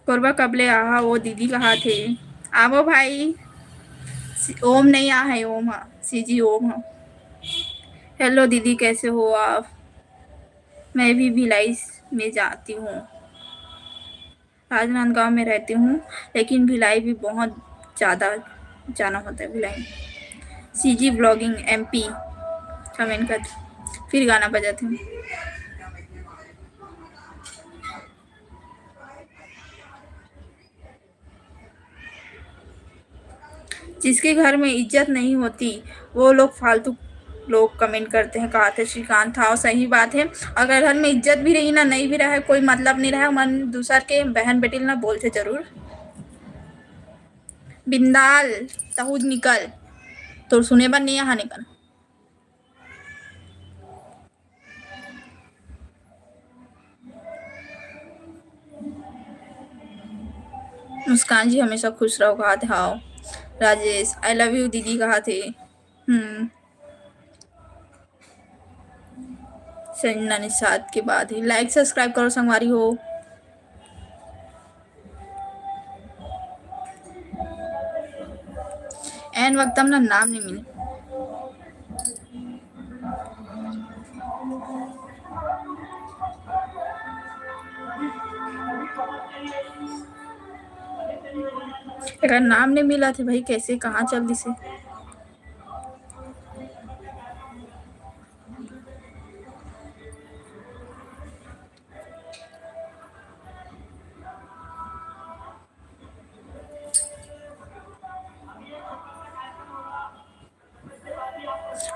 कोरबा कब ले आहा वो दीदी कहा थे? आवो भाई। सी-, ओम नहीं आ है, ओम हा, CG ओम हा। Hello दीदी, कैसे हो आप? मैं भी भिलाई में जाती हूँ, राजनांदगांव में रहती हूँ, लेकिन भिलाई भी बहुत ज़्यादा जाना होता है, Bhilai. CG vlogging MP comment कर, फिर गाना बजाते हैं। जिसके घर में इज्जत नहीं होती, वो लोग फालतू लोग comment करते हैं, कहा थे श्रीकांत। हाँ, सही बात है। अगर घर में इज्जत भी रही ना, नहीं भी रहे, कोई मतलब नहीं रहे, मन दूसर के बहन बेटी ना बोलते जरूर। बिंदाल, तहूद निकल, तोर सुने बर नहीं यहाँ निकल। मुस्कान जी हमेशा खुश रहो, कहा थे। हाव, राजेश, I love you दीदी कहाथे। हम्म। संजना निषाद के बाद ही like subscribe करो संगवारी हो। एन वक्त हमला नाम नहीं मिले। एकर नाम नहीं मिला थे भाई, कैसे कहाँ चल दिसे।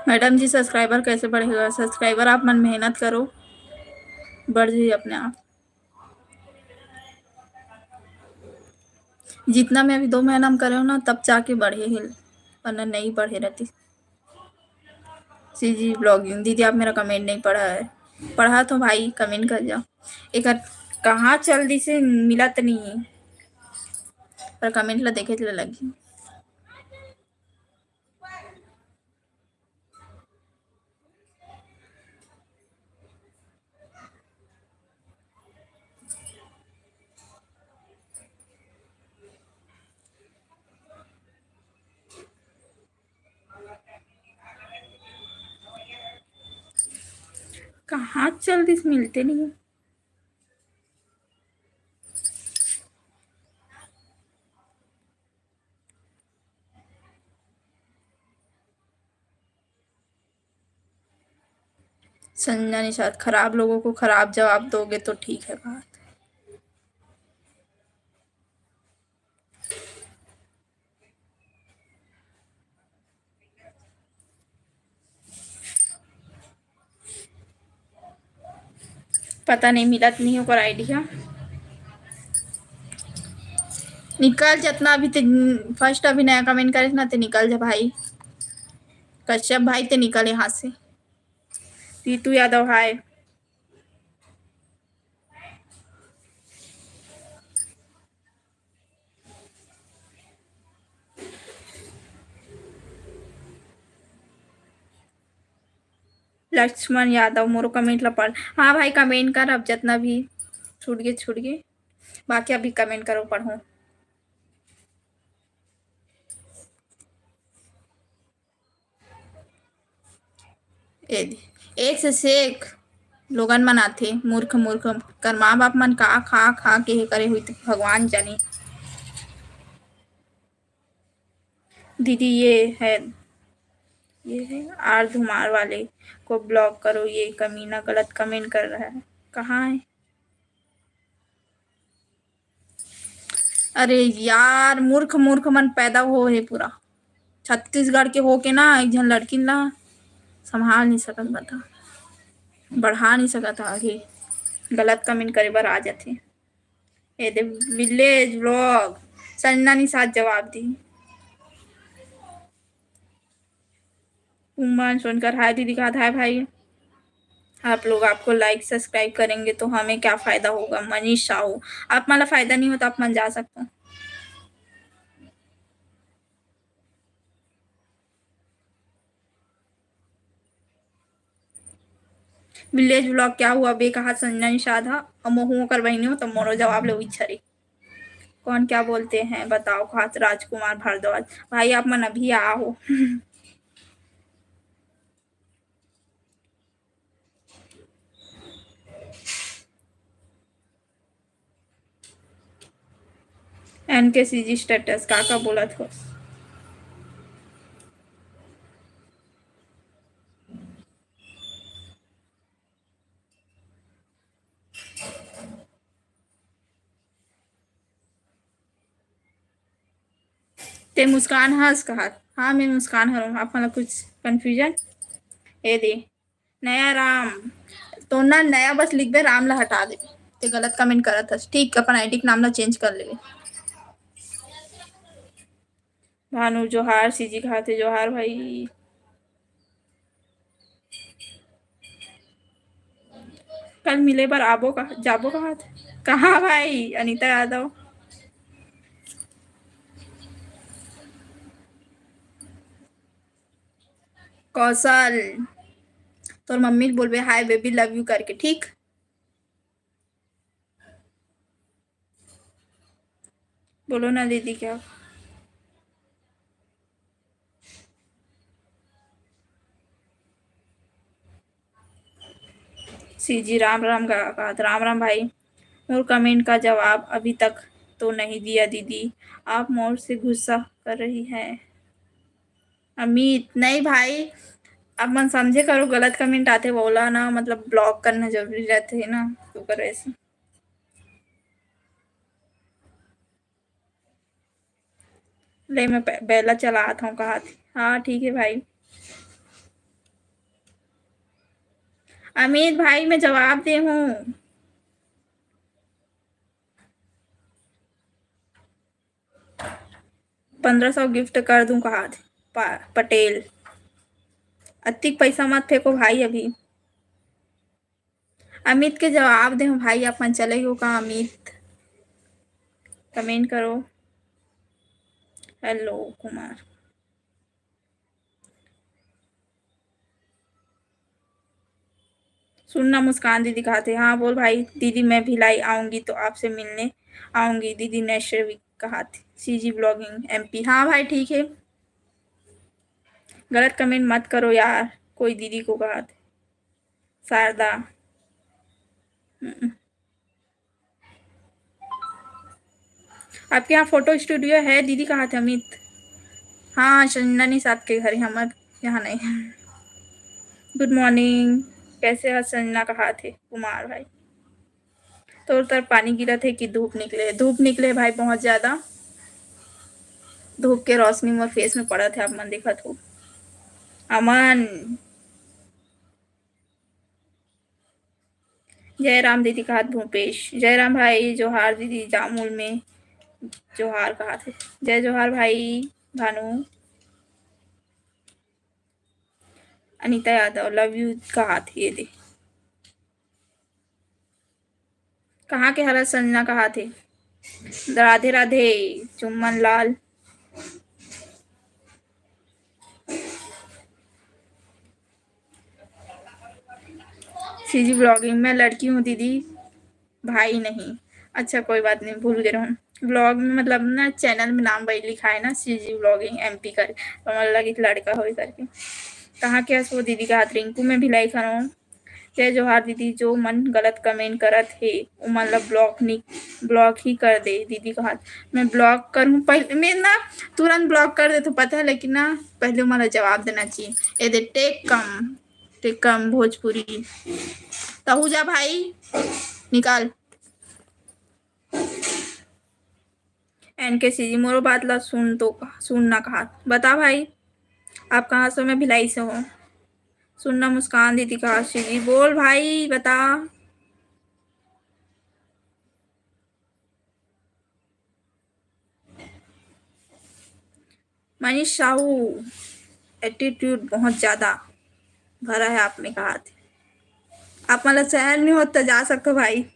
मैडम जी, subscriber कैसे बढ़ेगा? Subscriber आप मन मेहनत करो, बढ़ जाइए अपने आप। जितना मैं अभी दो महीना में करे हूँ ना, तब जाके बढ़े है, वरना नहीं बढ़े रहती। सीजी ब्लॉगिंग दीदी, आप मेरा कमेंट नहीं पढ़ा है। पढ़ा तो भाई, कमेंट कर जाओ। एक कहाँ चल दिसे मिला तो नहीं है, पर कमेंट ला देखे चले लगी। कहाँ चल दिस, मिलते नहीं। संजना निषाद, खराब लोगों को खराब जवाब दोगे तो ठीक है बात। पता नहीं, मिलत नहीं ओकर आईडी ह। निकल जतना अभी ते first अभी नया कमेंट करे ना, ते निकल जा भाई। कश्यप भाई, ते निकल यहाँ से। रितु यादव, हाय। लक्ष्मण यादव, मोरो कमेंट ला पढ़। हाँ भाई, कमेंट कर, अब जतना भी छूट गे, छूट गे, बाकी अभी कमेंट करो, पढ़ो। ए दे, एक से सेक लोगन मन आथे, मूर्ख मूर्ख कर माँ बाप मन का खा खा के हे करे हुई, भगवान जाने। दीदी, ये है, ये है आर धुमार वाले को ब्लॉक करो, ये कमीना गलत कमेंट कर रहा है। कहाँ है? अरे यार, मूर्ख मूर्ख मन पैदा हो हे पूरा। छत्तीसगढ़ के होके ना, एक झन लड़किन ला संभाल नहीं सकत, बता, बढ़ा नहीं सकत आगे, गलत कमेंट करे बर आ जाथे। ए दे, विलेज व्लॉग, संजना निषाद जवाब दी। उमन सोनकर, हाय दीदी, कहा, हाय भाई। आप लोग आपको लाइक सब्सक्राइब करेंगे तो हमें क्या फायदा होगा? मनीष साहू, आप मला फायदा नहीं हो तो आप मन जा सकते हो। विलेज व्लॉग क्या हुआ बे, कहा संजना निषाद हा, अउ महू ओकर बहिनी हो, त मोरो जवाब ले उइच्छा रे। कौन क्या बोलते हैं बताओ, कहा राजकुमार भारद्वाज। भाई, आप मन अभी आओ। एन के सी जी स्टेटस का का बोलत हो? ते मुस्कान हस कहत। हाँ, मैं मुस्कान हरौं। आप मन ला कुछ कन्फ्यूजन? ए दे, नया राम। तो ना नया बस लिखबे, राम ला हटा देबे। ते गलत कमेंट करत हस। ठीक, अपन आईडी के नाम ला चेंज कर लेबे। भानु जोहार, सीजी कहाथे जोहार भाई। कल मिले बर आबो का, जाबो कहाथे। कहाँ भाई? अनिता यादव। कौशल, तोर मम्मी ल बोलबे, "Hi baby, love you" करके, ठीक? बोलो ना दीदी, क्या? सीजी राम राम का, का, राम राम भाई, मोर comment का जवाब अभी तक तो नहीं दिया दीदी, आप मोर से गुस्सा कर रही है। अमित, नहीं भाई, आप मन समझे करो, गलत comment आथे, वोला ना, मतलब, block करना जरूरी रहथे ना, तो करो ऐसे। ले, मैं पे-, बेला चलात हूँ, कहा थी। हाँ, ठीक है भाई। अमित भाई, मैं जवाब दे हूँ। पन्द्रह सौ gift कर दूं, कहा थे पा-, पटेल। अतिक पैसा मत फेंको भाई अभी। अमित के जवाब दे हूँ भाई, आप मन चले हो का अमित? Comment करो। Hello कुमार। सुनना मुस्कान दीदी कहा थे, हाँ बोल भाई। दीदी मैं भिलाई आऊंगी तो आपसे मिलने आऊंगी दीदी, नैश्रविक कहा थे, सीजी vlogging एमपी। हाँ भाई ठीक है, गलत comment मत करो यार, कोई दीदी को कहा थे शारदा। हम्म। आपके यहाँ photo studio है दीदी, कहा थे अमित? हाँ, संजना निषाद के घर, हमर यहाँ नहीं। Good morning, कैसे हो संजना, कहा थे कुमार भाई? तोर तर पानी गिरत हे कि धूप निकले? धूप निकले भाई, बहुत ज्यादा धूप के रोशनी मोर face में पड़त हे, आप मन देखत हो। अमन, जय राम दीदी कहात भूपेश। जय राम भाई, जोहार दीदी, जामुल में जोहार कहात हे। जय जोहार भाई भानु। अनिता यादव, love you कहात हे, ये दे। कहाँ के हरा संजना कहात हे। राधे राधे, चुम्मन लाल। सीजी vlogging, मैं लड़की हूँ दीदी, भाई नहीं। अच्छा, कोई बात नहीं, भूल गए रहूँ। Vlog में, मतलब ना, channel में नाम वही लिखा है ना, सीजी vlogging एमपी कर, तो मतलब लगी लड़का होई करके। कहाँ के हस वो दीदी कहात, रिंकू में भिलाई खनो। जय जोहार दीदी, जो मन गलत comment करत हे, उमन ला block नी, block ही कर दे दीदी कहात। मैं block करूँ पहले, मैं ना तुरंत block कर देथों, पता है, लेकिन ना पहले उमन ला जवाब देना चाहिए। ये दे टेक कम, टेक कम भोजपुरी। तहू जा भाई, निकाल। एनकेसी जी, मोरो बात ला सुन तो, सुन ना कहा। बता भाई, आप कहाँ से हो? मैं भिलाई से हूँ। सुन ना मुस्कान दीदी कहा, सीजी बोल भाई, बता। मनीष साहू, attitude बहुत ज्यादा भरा है आप में, कहा थे। आप मतलब सहन नहीं होता, जा सकते हो भाई।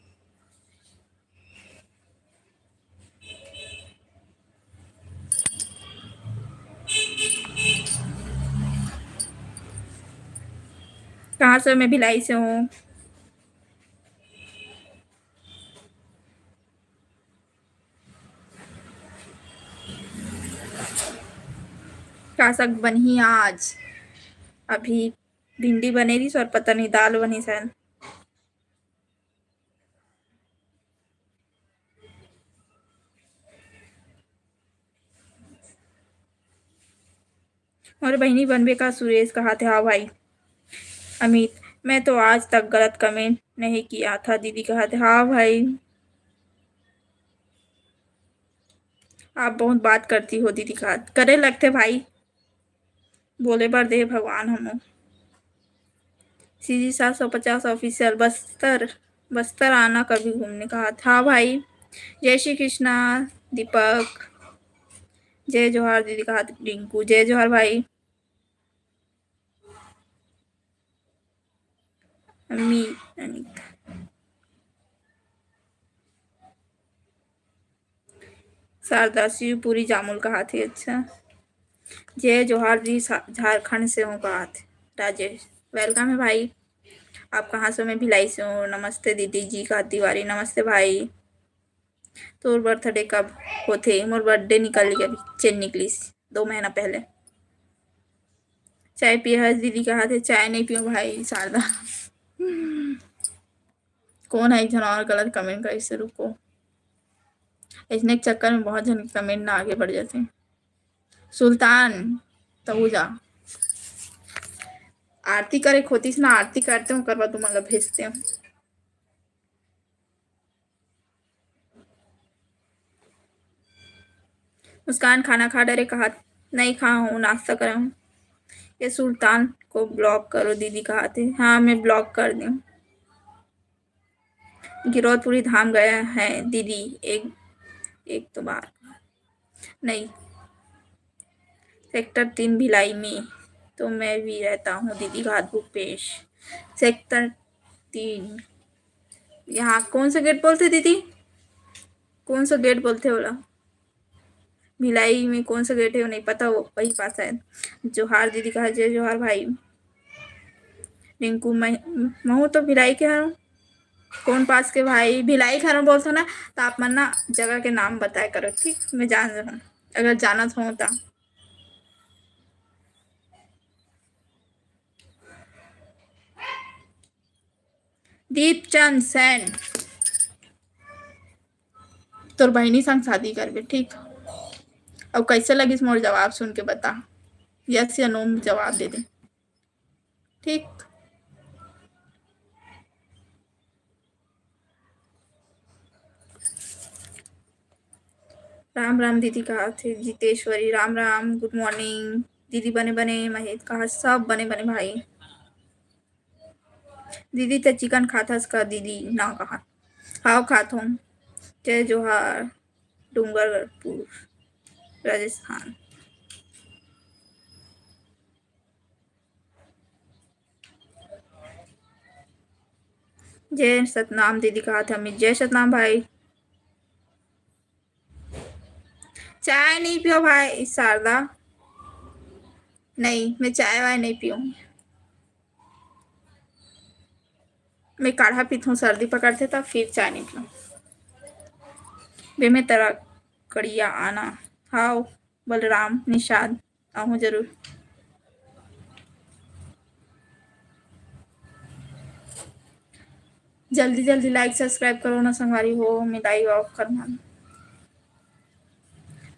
कहाँ से? मैं भिलाई से हूँ। का साग बनही आज? अभी भिंडी बने रहिस और पता नहीं दाल बनी शायद। मोर बहिनी बनबे का सुरेश कहाथे। हाँ भाई। अमित, मैं तो आज तक गलत comment नहीं किया था दीदी कहाथे। हाँ भाई, आप बहुत बात करती हो दीदी कहाथे। करे लगथे भाई, बोले बर दे भगवान हमो। सीजी सात सौ पचास official, बस्तर, बस्तर आना कभी घूमने कहाथे। हाँ भाई, जय श्री कृष्णा दीपक, जय जोहार दीदी कहाथे रिंकू, जय जोहार भाई। अम्मी अनिता। शारदा शिवपुरी जामुल कहाथे, अच्छा। जय जोहार जी, सा-, झारखंड से हूँ कहात राजेश। Welcome है भाई। आप कहाँ से हो? मैं भिलाई से हूँ। नमस्ते दीदी जी का तिवारी, नमस्ते भाई। तोर birthday कब होथे? मोर birthday निकल गया, चेन निकलिस दो महीना पहले। चाय पिए हस दीदी कहाथे, चाय नहीं पियो भाई शारदा। कौन है एक झन और गलत comment करिस, रुको। इसने के चक्कर में बहुत झन के comment ना आगे बढ़ जाते। सुल्तान, तहू जा। आरती करे खोतिस ना, आरती करते हूँ, ओकर बाद तुमन ला भेजते हूँ। मुस्कान खाना खा डरे कहात, नहीं खा हूँ, नाश्ता करे हूँ। ये सुल्तान को block करो दीदी कहाथे। हाँ, मैं block कर दूँ। गिरौदपुरी धाम गया है दीदी एक, एक तो बार नहीं। Sector तीन भिलाई में तो मैं भी रहता हूँ दीदी, घात भूपेश। Sector तीन, यहाँ कौन सा gate बोलथे दीदी? कौन सा gate बोलथे ओला? भिलाई में कौन सा gate है, वो नहीं पता, वो वही पास है। जोहार दीदी कहा, जय जोहार भाई। रिंकू, मैं, महू तो भिलाई के हूँ। कौन पास के भाई? भिलाई के हूँ बोलथो ना, तो आप मन ना जगह के नाम बताया करो, ठीक? मैं जान जाऊँ, अगर जानत हो तो। दीपचंद सैन, तोर बहिनी संग शादी करबे, ठीक? अउ कैसे लगिस मोर जवाब सुन के बता, yes या no जवाब दे दे, ठीक? राम राम दीदी, कहाथे जितेश्वरी, राम राम, good morning दीदी, बने बने, महेश कहा सब बने बने भाई। दीदी, ते chicken खाथस का दीदी? ना कहा। हाव, खात हूँ। जय जोहार, डूंगरपुर, राजस्थान। जय सतनाम दीदी, कहाथे अमित। जय सतनाम भाई। चाय नहीं पियो भाई शारदा। नहीं, मैं चाय वाय नहीं पीऊँ। मैं काढ़ा पीथूँ, सर्दी पकड़थे तब, फिर चाय नहीं पीऊँ। बे मैं तेरा कड़िया आना। हाव बलराम निषाद, आहूँ जरूर। जल्दी जल्दी like subscribe करो ना संगवारी हो, मैं live off करना।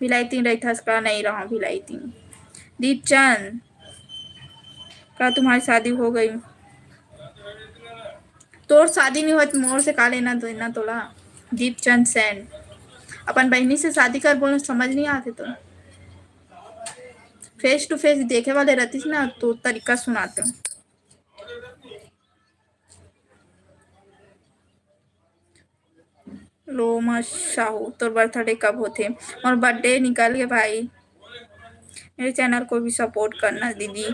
भिलाई तीन रहिथस का? नहीं रहा भिलाई तीन। दीपचंद, का तुम्हारी शादी हो गई? तोर शादी नहीं होत, मोर से का लेना देना तोला? दीपचंद सैन, अपन बहिनी से शादी कर बोलो, समझ नहीं आते तो। Face to face देखे वाले रहतीस ना, तो तरीका सुनाते हो। रोमा साहू, तोर birthday कब होथे? मोर birthday निकल गे भाई। मेरे channel को भी support करना दीदी।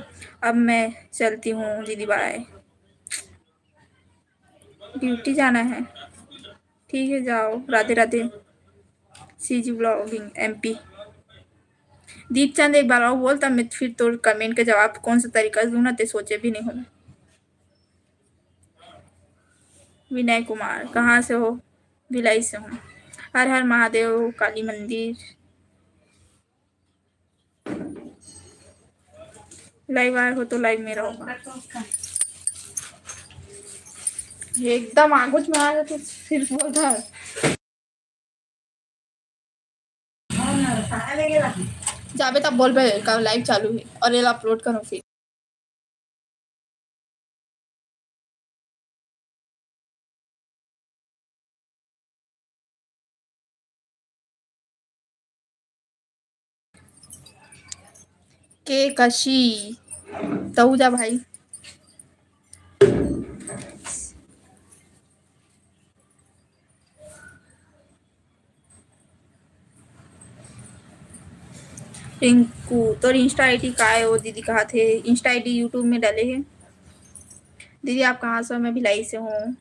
अब मैं चलती हूँ दीदी, bye। Duty जाना है, ठीक है, जाओ, Radhe Radhe. CG vlogging MP। Deepchand, एक बार और बोल, तब मैं फिर तोर comment के जवाब कौन सा तरीका से दूँ ना, ते सोचे भी नहीं हो। विनय कुमार, कहाँ से हो? भिलाई से हूँ। हर हर महादेव, काली मंदिर। Live आए हो तो live में रहो। एकदम आगुच में आ जाते, फिर बोलता है। जाबे तब बोलबे का live चालू है और एला upload करो फिर। के कशी तहू जा भाई। रिंकू, तोर Insta ID का है वो दीदी कहाथे? Insta ID YouTube में डाले है। दीदी, आप कहाँ से हो? मैं भिलाई से हूँ।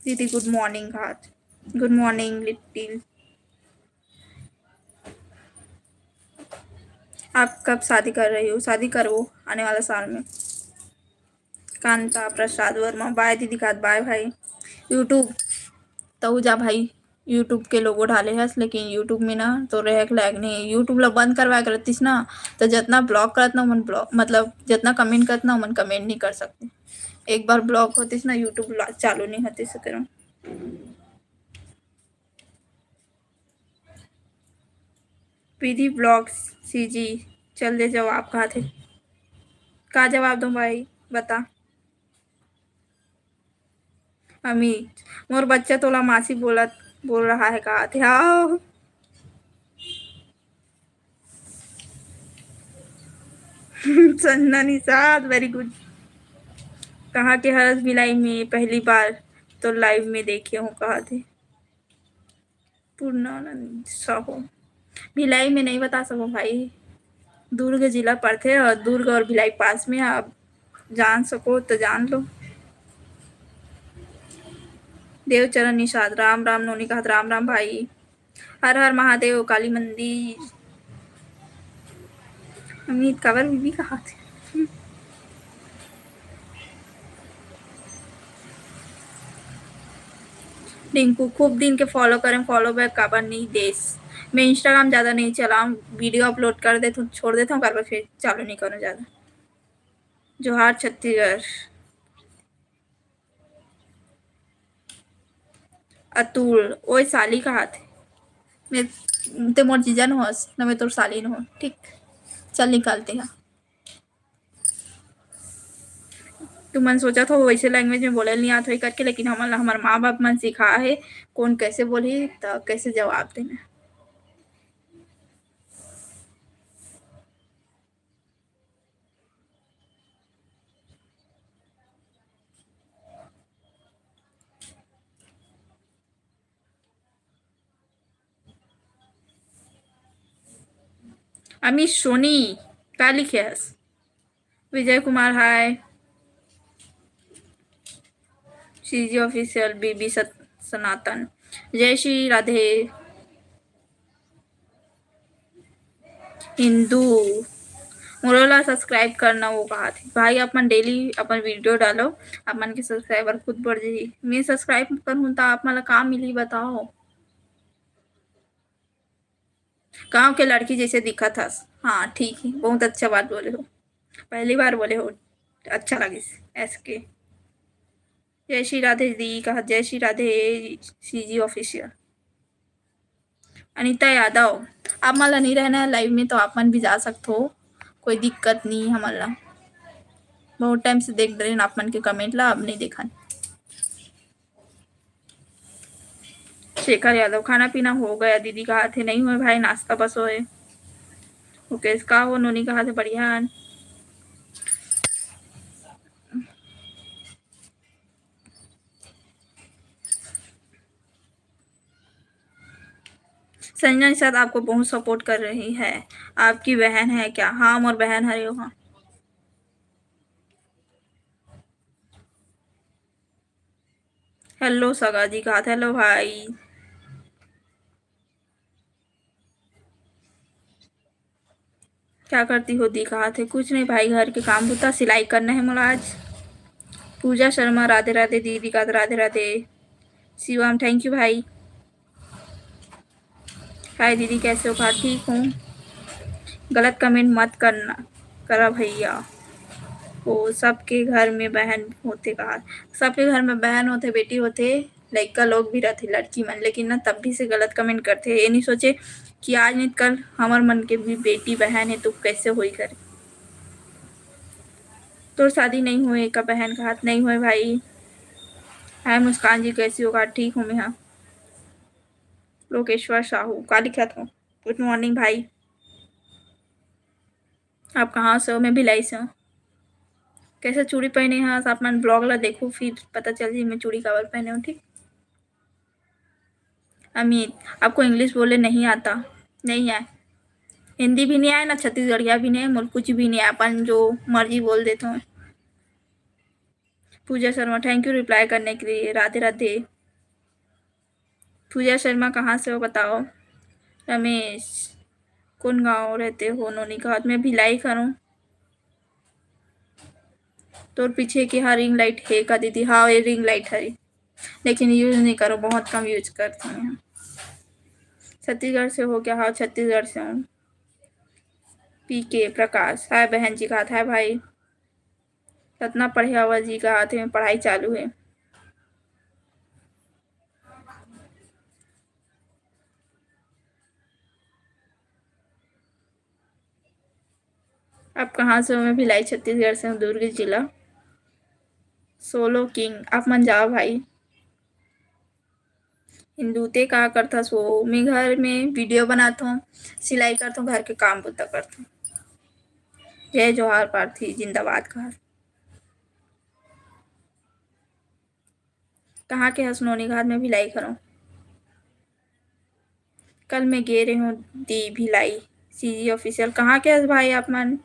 दीदी, good morning कहाथे। Good morning little। आप कब शादी कर रही हो? शादी करबो आने वाला साल में। कांता प्रसाद वर्मा, बाय दीदी कात, बाय भाई। YouTube तहू जा भाई, YouTube के logo डाले हस, लेकिन YouTube में ना तो रहे के लायक नहीं। YouTube ला बंद करवाए के रहतिस ना, तो जितना block करत ना ओमन block, मतलब जितना comment करत ना ओमन comment नहीं कर सकते। एक बार block होतिस ना, YouTube ला-, चालू नहीं होतिस, करो। विधि ब्लॉग्स सीजी, चल दे जवाब कहाथे। का जवाब दूं भाई, बता। अमित, मोर बच्चा तोला मासी बोलत, बोल रहा है कहाथे। हाँ। Sanjana Nishad, very good। कहाँ के हरस? भिलाई में, पहली बार तो live में देखे हूँ कहाथे। पूर्णानंद साहू, भिलाई में नहीं बता सको भाई, दुर्ग जिला पड़थे और दुर्ग और भिलाई पास में, आप जान सको तो जान लो। देवचरण निषाद, राम राम नोनी कहाथे, राम राम भाई। हर हर महादेव, काली मंदिर। अमित काबर बीबी कहाथे। रिंकू, खूब दिन के follow करें, follow back काबर नहीं देस? मैं Instagram ज्यादा नहीं चलाऊं, video upload कर देथों, छोड़ देथों, ओकर बाद फिर चालू नहीं करूं ज्यादा। जोहार छत्तीसगढ़। अतुल, ओए साली कहाथे। मैं, ते मोर जीजा न होस, न मैं तोर साली न हो, ठीक? चल निकालते हैं। तुमन सोचत हो वैसे language में बोले नहीं आत होई करके, लेकिन हमन ला हमर माँ बाप मन सिखाए हे, कौन कैसे बोलही त कैसे जवाब देना। अमित सोनी, का लिखे हस? विजय कुमार, हाय। सीजी ऑफिशियल, बीबी सत-, सनातन, जय श्री राधे। हिंदू, मोरो ला subscribe करना, वो कहाथे। भाई, आप मन daily अपन video डालो, आप मन के subscriber खुद बढ़ जाही। मैं subscribe करहूँ त आप मन ला का मिलही, बताओ? गाँव के लड़की जैसे दिखत हस। हाँ, ठीक है, बहुत अच्छा बात बोले हो, पहली बार बोले हो, अच्छा लगिस। एसके, जय श्री राधे दी कहा, जय श्री राधे सीजी ऑफिशियल। अनिता यादव, आप मन ला नहीं रहना है live में तो आप मन भी जा सकत हो, कोई दिक्कत नहीं है हमन ला। बहुत time से देख रहे हैं आप मन के comment ला, अब नहीं देखन। शेखर यादव, खाना पीना हो गया दीदी कहाथे, नहीं होए भाई, नाश्ता बस होए। मुकेश, का हो नोनी कहाथे, बढ़िया हन। संजना निषाद आपको बहुत support कर रही है, आपकी बहन है क्या? हाँ, मोर बहन हरे हो, हाँ। Hello सगा जी कहाथे, hello भाई। क्या करती हो दी कहाथे, कुछ नहीं भाई, घर के काम बुता, सिलाई करना है मोला आज। पूजा शर्मा, राधे राधे दीदी कहाथे, राधे राधे। शिवम, thank you भाई। हाय दीदी, कैसे हो? कहा ठीक हूँ। गलत comment मत करना, करा भैया। वो सबके घर में बहन होथे कहा, सबके घर में बहन होथे, बेटी होथे, लइका लोग भी रथे, लड़की मन, लेकिन ना तब भी से गलत comment करथे। ये नहीं सोचे कि आज नहीं कल हमर मन के भी बेटी बहन है, तो कैसे होई करे। तोर शादी नहीं होए का बहन कहाथे, नहीं होए भाई। हाय मुस्कान जी, कैसी हो? कहा ठीक हूँ मैं, हाँ। लोकेश्वर साहू, का लिखत हो? Good morning भाई। आप कहाँ से हो? मैं भिलाई से हूँ। कैसे चूड़ी पहने हस? आप मन vlog ला देखो, फिर पता चल जी मैं चूड़ी काबर पहने हूँ, ठीक? अमित, आपको English बोले नहीं आता? नहीं आए। हिंदी भी नहीं आए ना, छत्तीसगढ़िया भी नहीं आए, मोला कुछ भी नहीं आए, अपन जो मर्जी बोल देथों। पूजा शर्मा, thank you reply करने के लिए। राधे राधे। पूजा शर्मा, कहाँ से हो बताओ? रमेश, कौन गाँव रहते हो? नोनी कहात, मैं भिलाई करूँ। तोर पीछे के हा ring light हे का दीदी? हाँ, ये ring light हरी, लेकिन use नहीं करो, बहुत कम use करती हूँ। छत्तीसगढ़ से हो क्या? हाँ, छत्तीसगढ़ से हूँ। पी के प्रकाश, हाय बहन जी कहात, हाय भाई। कतना पढ़े हवा जी कहात हे, पढ़ाई चालू है। आप कहाँ से हो? मैं भिलाई छत्तीसगढ़ से हूँ, दुर्ग जिला। सोलो किंग, आप मन जाओ भाई। हिंदू ते का करथस वो? मैं घर में video बनाथों, सिलाई करथों, घर के काम बुता करथों। जय जोहार पार्थी जिंदाबाद कहा। कहाँ के हस? नोनी कहात, मैं भिलाई करूँ। कल मैं गे रहे हूँ दी भिलाई। सीजी ऑफिशियल, कहाँ के हस भाई आप मन?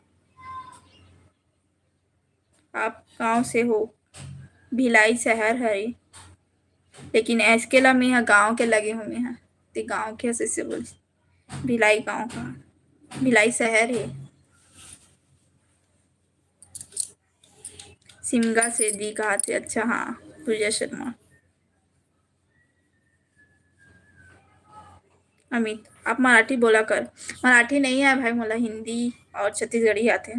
आप गाँव से हो? भिलाई शहर हरे, लेकिन एसके ला मेहा गाँव के लगे हूँ। मेहा ते गाँव के हस, ऐसे बोल। भिलाई गाँव का, भिलाई शहर है। सिमगा से दी कहात हे। अच्छा, हाँ, पूजा शर्मा। अमित, आप मराठी बोला कर। मराठी नहीं आय भाई मोला, हिंदी और छत्तीसगढ़ी आथे।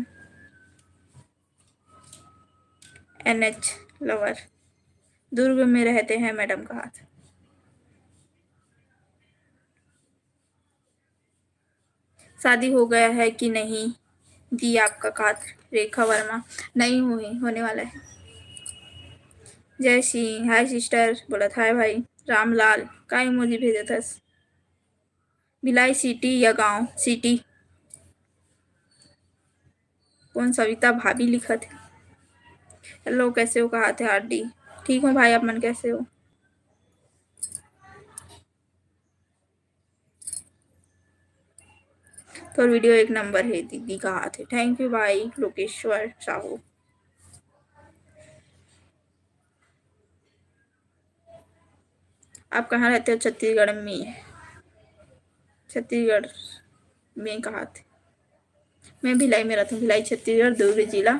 एनएच लवर, दुर्ग में रहते हैं मैडम कहात। शादी हो गया है कि नहीं दी आपका कहात? रेखा वर्मा, नहीं हुए, होने वाला है। जय सिंह, हाय सिस्टर, बोलत हाय भाई। रामलाल, का emoji भेजत हस? भिलाई सिटी या गांव? सिटी। कौन सविता भाभी लिखत हे? हेलो, कैसे हो कहात हे? आरडी, ठीक हूँ भाई, आप मन कैसे हो? तोर video एक नंबर हे दीदी कहात हे। Thank you भाई लोकेश्वर साहू। आप कहाँ रहते हो? छत्तीसगढ़ में। छत्तीसगढ़ में कहात हे? मैं भिलाई में रहता हूँ, भिलाई छत्तीसगढ़, दुर्ग जिला।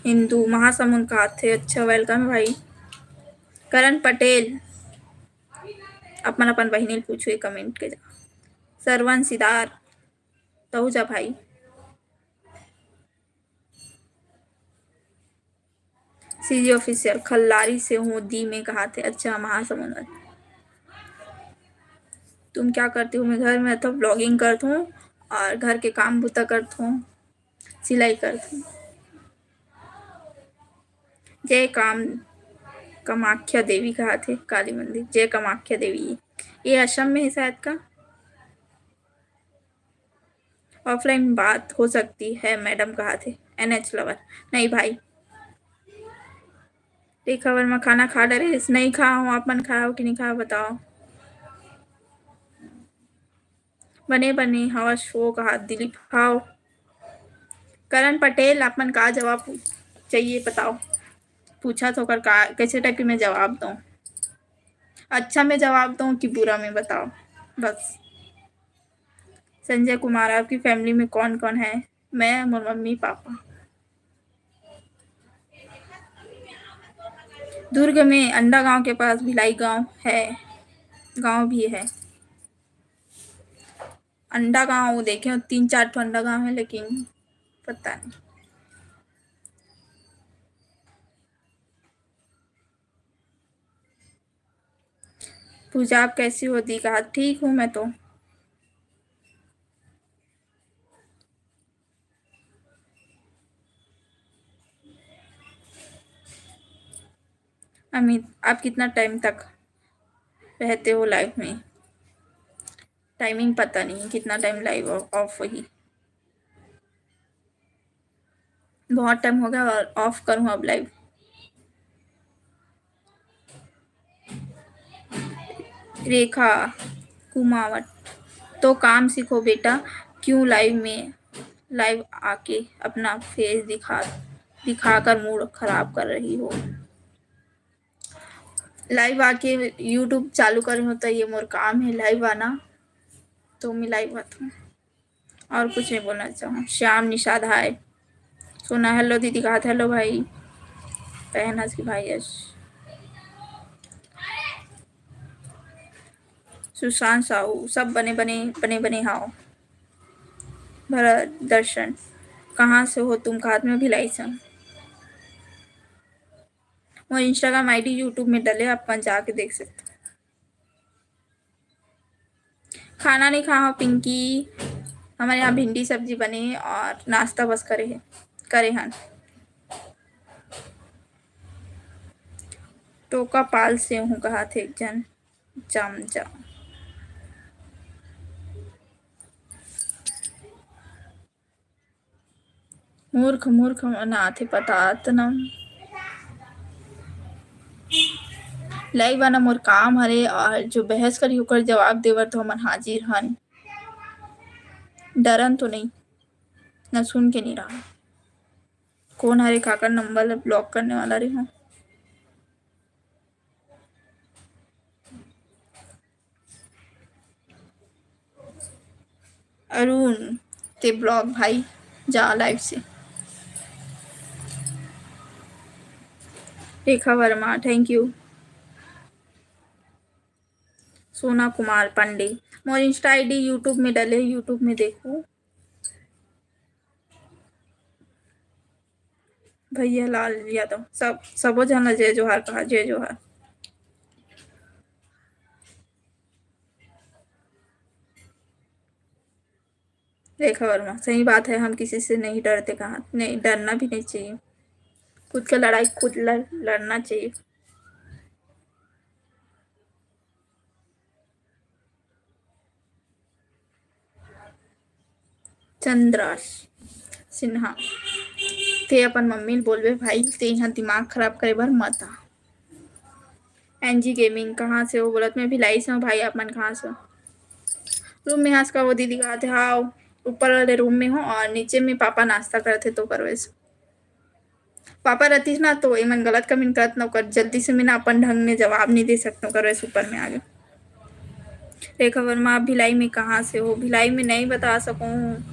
हिंदू महासमुंद कहात हे। अच्छा, welcome भाई। करण पटेल, अपन अपन बहिनी ल पूछो ये comment के जा। सरवन सिदार, तहु जा भाई। सीजी ऑफिशियल, खल्लारी से हूँ दी मैं कहात हे। अच्छा, महासमुंद। तुम क्या करती हो? मैं घर में तो vlogging करत हूँ और घर के काम बुता करत हूँ, सिलाई करत हूँ। जय काम, कामाख्या देवी कहात हे, काली मंदिर। जय कामाख्या देवी, ये असम में है शायद का। Offline बात हो सकती है मैडम कहात हे। एनएच लवर, नहीं भाई। रेखा वर्मा, खाना खा डरे? नहीं खा हूँ, आप मन खाए हो कि नहीं खाए हो बताओ। बने बने हवस वो कहात हे दिलीप, हाव। करण पटेल, आप मन का जवाब चाहिए बताओ। पूछा तो कर का, कैसे type के मैं जवाब दूँ? अच्छा मैं जवाब दूँ कि बुरा मैं बताओ बस। संजय कुमार, आपकी family में कौन कौन है? मैं, मोर मम्मी पापा। दुर्ग में अंडा गांव के पास भिलाई गांव है, गांव भी है। अंडा गांव देखे हो, तीन चार ठो अंडा गांव है, लेकिन पता नहीं। पूजा, आप कैसी हो? दी कहा, ठीक हूँ मैं तो। अमित, आप कितना टाइम तक रहते हो लाइव में? टाइमिंग पता नहीं कितना टाइम लाइव ऑफ होही। बहुत टाइम हो गया और ऑफ करूँ अब लाइव। रेखा कुमावत, तो काम सीखो बेटा, क्यों लाइव में, लाइव आके अपना फेस दिखा, दिखाकर मूड खराब कर रही हो? Live आके YouTube चालू करे हो, तो ये मोर काम है live आना, तो मैं live आती हूँ। और कुछ नहीं बोलना चाहूँ। श्याम निषाद हाय। सोना hello दीदी, कहा hello भाई। पहन हंस के भाई यश। सुशांत साहू, सब बने बने, बने बने हाव। भरत दर्शन, कहाँ से हो तुम? कहा मैं भिलाई से हूँ। मोर Instagram ID YouTube में डले, आप मन जाके देख सकते हो। खाना नहीं खाहा पिंकी, हमारे यहाँ भिंडी सब्जी बने और नाश्ता बस करे है, करे हन। टोका पाल से हूँ, कहा थे एक जन। जम जम। मूर्ख मूर्ख मन आथे पतात न। Live आना मोर काम हरे, और जो बहस करी ओकर जवाब देवर तो हमन हाजिर हन। डरन तो नहीं, न सुन के नहीं रहा। कौन हरे काकर number block करने वाला रे हो? अरुण, ते block भाई, जा live से। रेखा वर्मा, thank you। सोना कुमार पांडे, मोर Insta ID YouTube में डले, YouTube में देखो। भैया लाल यादव, सब, सबो झन ला जय जोहार कहा, जय जोहार। रेखा वर्मा, सही बात है, हम किसी से नहीं डरते कहा, नहीं, डरना भी नहीं चाहिए, खुद का लड़ाई खुद लड़, लड़ना चाहिए। चंद्राश सिन्हा, ते अपन मम्मी ल बोलबे भाई, ते इहाँ दिमाग खराब करे बर मत आ। एनजी गेमिंग, कहाँ से हो? बोलत मैं भिलाई से हूँ भाई, आप मन कहाँ से हो? रूम में हंस का वो दीदी कहा थे, हाँ, ऊपर वाले रूम में हूँ और नीचे में पापा नाश्ता करते तो करवे से। पापा रहतीस ना, तो एमन गलत comment करत ना, ओकर जल्दी से मैं ना अपन ढंग में जवाब नहीं दे सकता, ओकर वजह से ऊपर में आ गया। रेखा वर्मा, आप भिलाई में कहाँ से हो? भिलाई में नहीं बता सकूँ।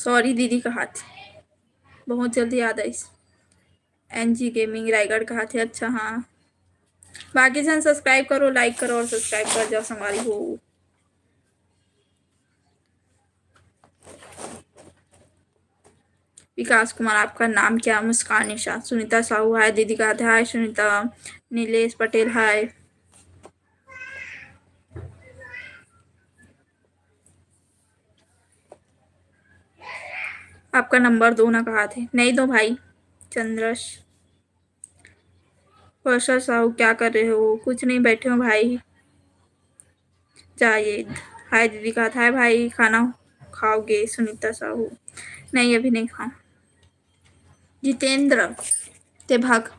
Sorry दीदी कहात, बहुत जल्दी याद आइस। एनजी गेमिंग रायगढ़ कहात हे, अच्छा हाँ। बाकी झन subscribe करो, like करो और subscribe कर जाओ संगवारी हो। विकास कुमार, आपका नाम क्या? मुस्कान निशा। सुनीता साहू, हाय दीदी कहात हे, हाय सुनीता। नीलेश पटेल, हाय। आपका number दो ना कहात हे, नहीं दो भाई। चंद्रश, वर्षा साहू, क्या कर रहे हो? कुछ नहीं, बैठे हो भाई। जायेद, हाय दीदी कहात हे, हाय भाई, खाना खाओगे? सुनीता साहू, नहीं, अभी नहीं खाऊं। जितेंद्र, ते भाग।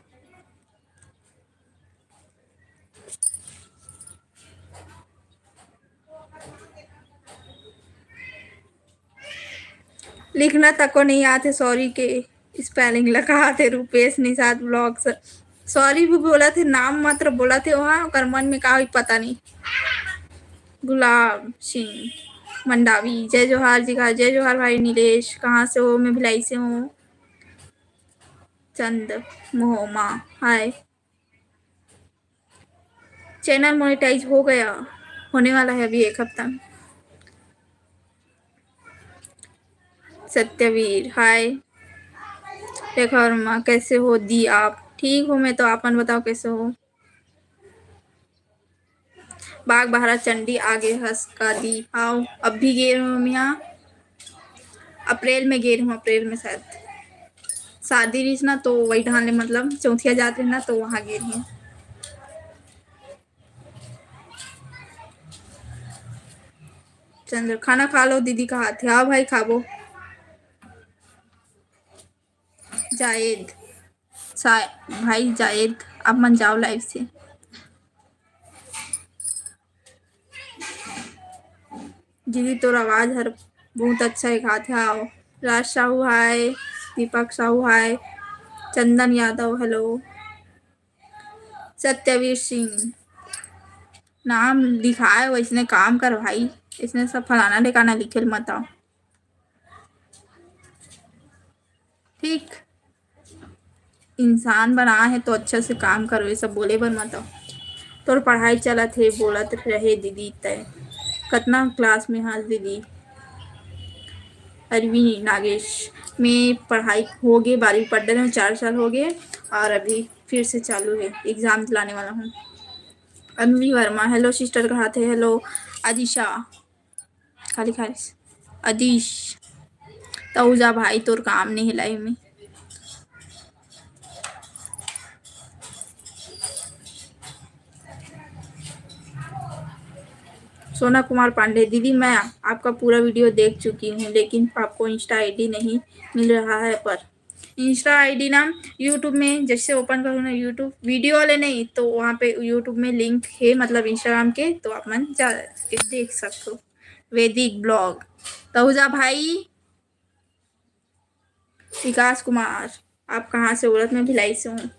लिखना तको नहीं आते sorry के spelling लगा आते। रूपेश निषाद vlogs, sorry भी बोला थे, नाम मात्र बोला थे वहाँ, ओकर मन में का होई पता नहीं। गुलाब सिंह मंडावी, जय जोहार जी का, जय जोहार भाई। नीलेश, कहाँ से हो? मैं भिलाई से हूँ। चंद मोहमा, हाय। Channel monetize हो गया, होने वाला है अभी एक हफ्ता में। सत्यवीर, हाय। रेखा वर्मा, कैसे हो दी आप? ठीक हो मैं तो, आपन बताओ कैसे हो? बाग बहरा चंडी आगे हस का दी? हाव, अब भी गे रहूँ मैं यहाँ। अप्रैल में गे रहूँ, अप्रैल में शायद शादी रहिस ना, तो वही ढान ले, मतलब चौथिया जात रहे ना, तो वहाँ गे रही। चंद्र, खाना खा लो दीदी कहात हे। हाँ भाई, खाबो। जायद, सा-, भाई जायद, आप मन जाओ live से। दीदी, तोर आवाज हर बहुत अच्छा हे, खात हे। आओ, राज साहू हाय, दीपक साहू हाय, चंदन यादव हेलो, सत्यवीर सिंह। नाम लिखाए वैसने काम कर भाई, इसने सब फलाना ठिकाना लिखे ल मत आओ। ठीक, इंसान बना है तो अच्छा से काम करो, ये सब बोले बर मत आओ। तोर पढ़ाई चलत हे, बोलत रहे दीदी। तय कतना क्लास में हस दीदी? अरविंद नागेश, मैं पढ़ाई हो गए, बारहवीं पढ़ रहे हूँ, चार साल हो गए और अभी फिर से चालू है, एग्जाम दिलाने वाला हूँ। अनवी वर्मा, हेलो सिस्टर, कहा थे? हेलो आदिशा, खाली खाली अदीश, तहूँ जा भाई, तोर काम नहीं है लाइफ में। सोना कुमार पांडे, दीदी मैं आपका पूरा वीडियो देख चुकी हूँ, लेकिन आपको इंस्टा आईडी नहीं मिल रहा है। पर इंस्टा आईडी ना यूट्यूब में जैसे ओपन करो ना, यूट्यूब वीडियो वाले नहीं तो वहाँ पे यूट्यूब में लिंक है, मतलब इंस्टाग्राम के, तो आप मन जा के देख सकते हो। वैदिक ब्लॉग, तहूँ जा भाई। विकास कुमार, आप कहाँ से? उरत में भिलाई से हूँ।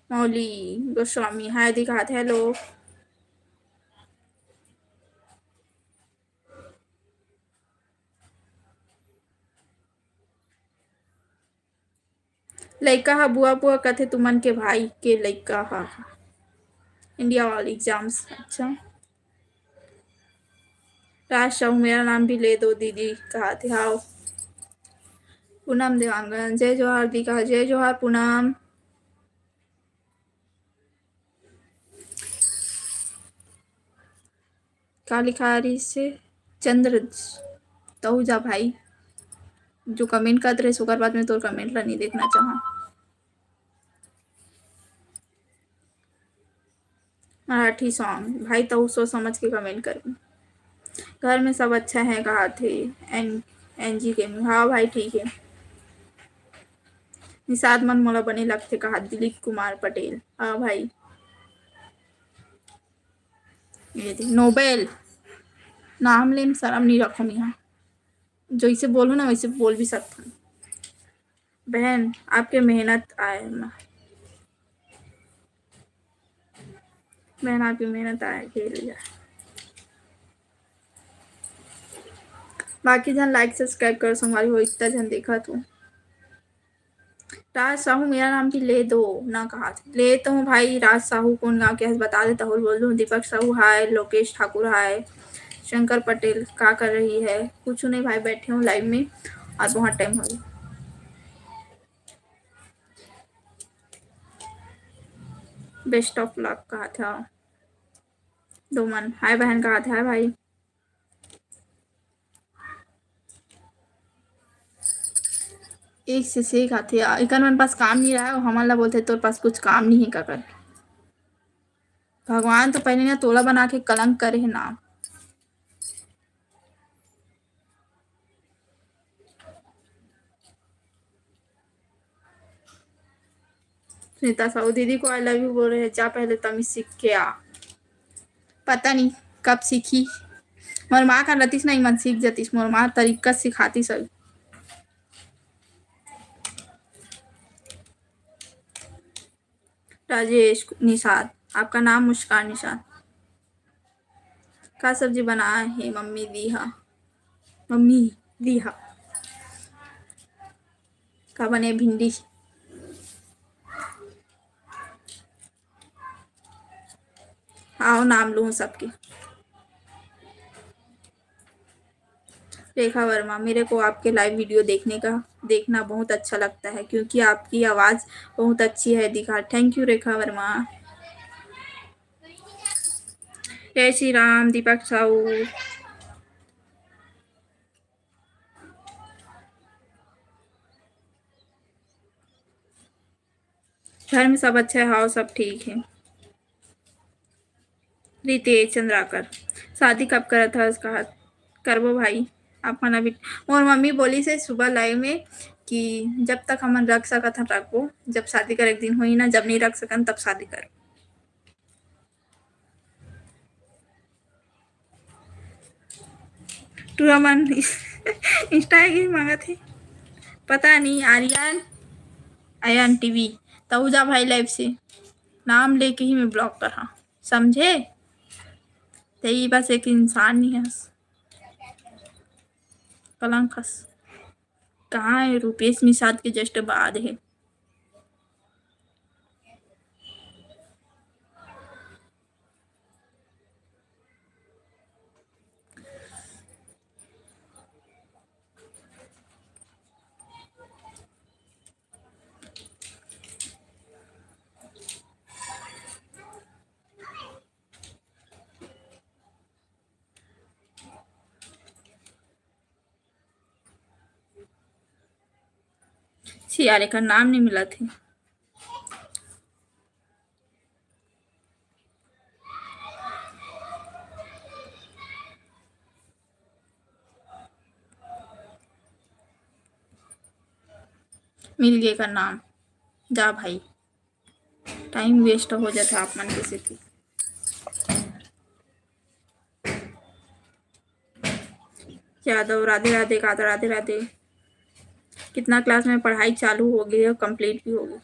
मौली गोस्वामी, हाय दिखात, हेलो। लइका ह बुआ बुआ कथे, तुमन के भाई के लइका ह। इंडिया वाली एग्जाम्स, अच्छा। राज साहू, मेरा नाम भी ले दो दीदी, कहा थे। हाव। पूनम देवांगन, जय जोहार दी, कहा जय जोहार पूनम। का लिखा रही से? चंद्र, तहूँ जा भाई, जो कमेंट करत रहे, ओकर बाद में तोर कमेंट ला नहीं देखना चाहा। मराठी सॉन्ग भाई, तहूँ सोच समझ के कमेंट कर। घर में सब अच्छा है, कहा थे? एन एनजी गेमिंग, हाँ भाई ठीक है। निषाद मन मोला बने लगथे, कहा दिलीप कुमार पटेल, हाँ भाई। ये दे, नोबेल नाम ले म शरम नहीं रखो, यहाँ जैसे बोलो ना वैसे बोल भी सकता हूँ। बहन, आपके मेहनत आए ना। बहन, आपकी मेहनत आए, खेल जा। बाकी झन लाइक सब्सक्राइब करो संगवारी हो, इतना झन देखा तू। राज साहू, मेरा नाम भी ले दो ना, कहा थे? ले तो हूँ भाई, राज साहू कौन गाँव के हस बता दे, तहूँ ल बोल दूँ। दीपक साहू हाय, लोकेश ठाकुर हाय, शंकर पटेल का कर रही है? कुछ नहीं भाई, बैठे हूँ लाइव में और बहुत टाइम हो गया। बेस्ट ऑफ लक कहा था दो मन। हाय बहन कहा था, हाय भाई। एक से सीख आथे। एकर मन पास काम नहीं रहा, हमन ला बोलथे तोर पास कुछ काम नहीं है का कर। भगवान तो पहले ना तोला बना के कलंक करे है ना। सुनीता साहू दीदी को आई लव यू बोल रहे हैं, जा पहले तमीज सीख के आ। पता नहीं कब सीखी, मोर माँ का रतिस नहीं मन सीख जतिस, मोर माँ तरीका सिखाती सब। राजेश निषाद, आपका नाम मुस्कान निषाद। का सब्जी बनाए हे मम्मी दीहा? मम्मी दीहा का बने? भिंडी। आओ नाम लूँ सबके। रेखा वर्मा, मेरे को आपके लाइव वीडियो देखने का, देखना बहुत अच्छा लगता है क्योंकि आपकी आवाज़ बहुत अच्छी है दिखा। थैंक यू रेखा वर्मा। जय श्री राम दीपक साहू। घर में सब अच्छा है? हाँ, सब ठीक है। रितेश चंद्राकर, शादी कब करत हस? कहा करबो भाई, आप मन अभी। मोर मम्मी बोली से सुबह लाइव में कि जब तक हमन रख सकत हन रखबो, जब शादी करे के दिन होही ना, जब नहीं रख सकन तब शादी कर। टूरा मन Insta ID मांगत हे, पता नहीं। आर्यन, आर्यन टीवी, तहू जा भाई live से, नाम लेके ही मैं block करहा, समझे? ते ही बस एक इंसान नहीं हस, कलंक हस। कहाँ है? रूपेश निषाद के just बाद है। छी यार, एकर नाम नहीं मिलत हे। मिल गे एकर नाम। जा भाई, time waste हो जाथे आप मन के सेती। यादव, राधे राधे। कादर, राधे राधे। कितना class में पढ़ाई चालू हो गई है, complete भी हो गई?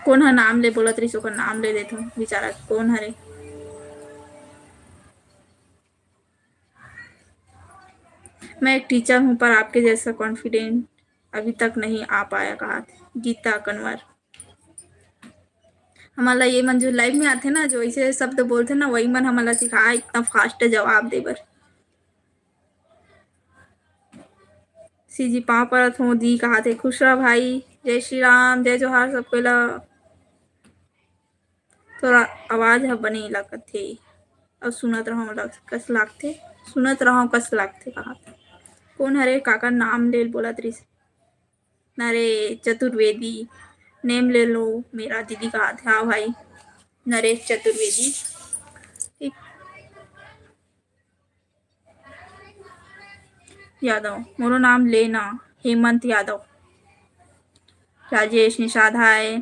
कोन ह नाम ले बोलत रहिस, ओकर नाम ले लेथन, बेचारा कोन हरे। मैं एक teacher हूँ, पर आपके जैसा confident अभी तक नहीं आ पाया, कहा थे गीता कनवर। हमन ला ये मन जो live में आथे ना, जो ऐसे शब्द बोलथे ना, वही मन हमन ला सिखाए इतना fast जवाब दे बर। सीजी पाँव परत हों दी, कहा थे खुश रह भाई। जय श्री राम, जय जोहार सबको ला। तोर आवाज ह बने लगत हे, अउ सुनत रहूं लग-, कस लागथे, सुनत रहूं कस लागथे, कहा थे। कोन हरे काकर नाम ले बोलत रिस? नरेश चतुर्वेदी, name ले लो मेरा दीदी, कहा थे। हाँ भाई, नरेश चतुर्वेदी। ठीक। यादव, मोरो नाम लेना, हेमंत यादव। राजेश निषाद, हाय।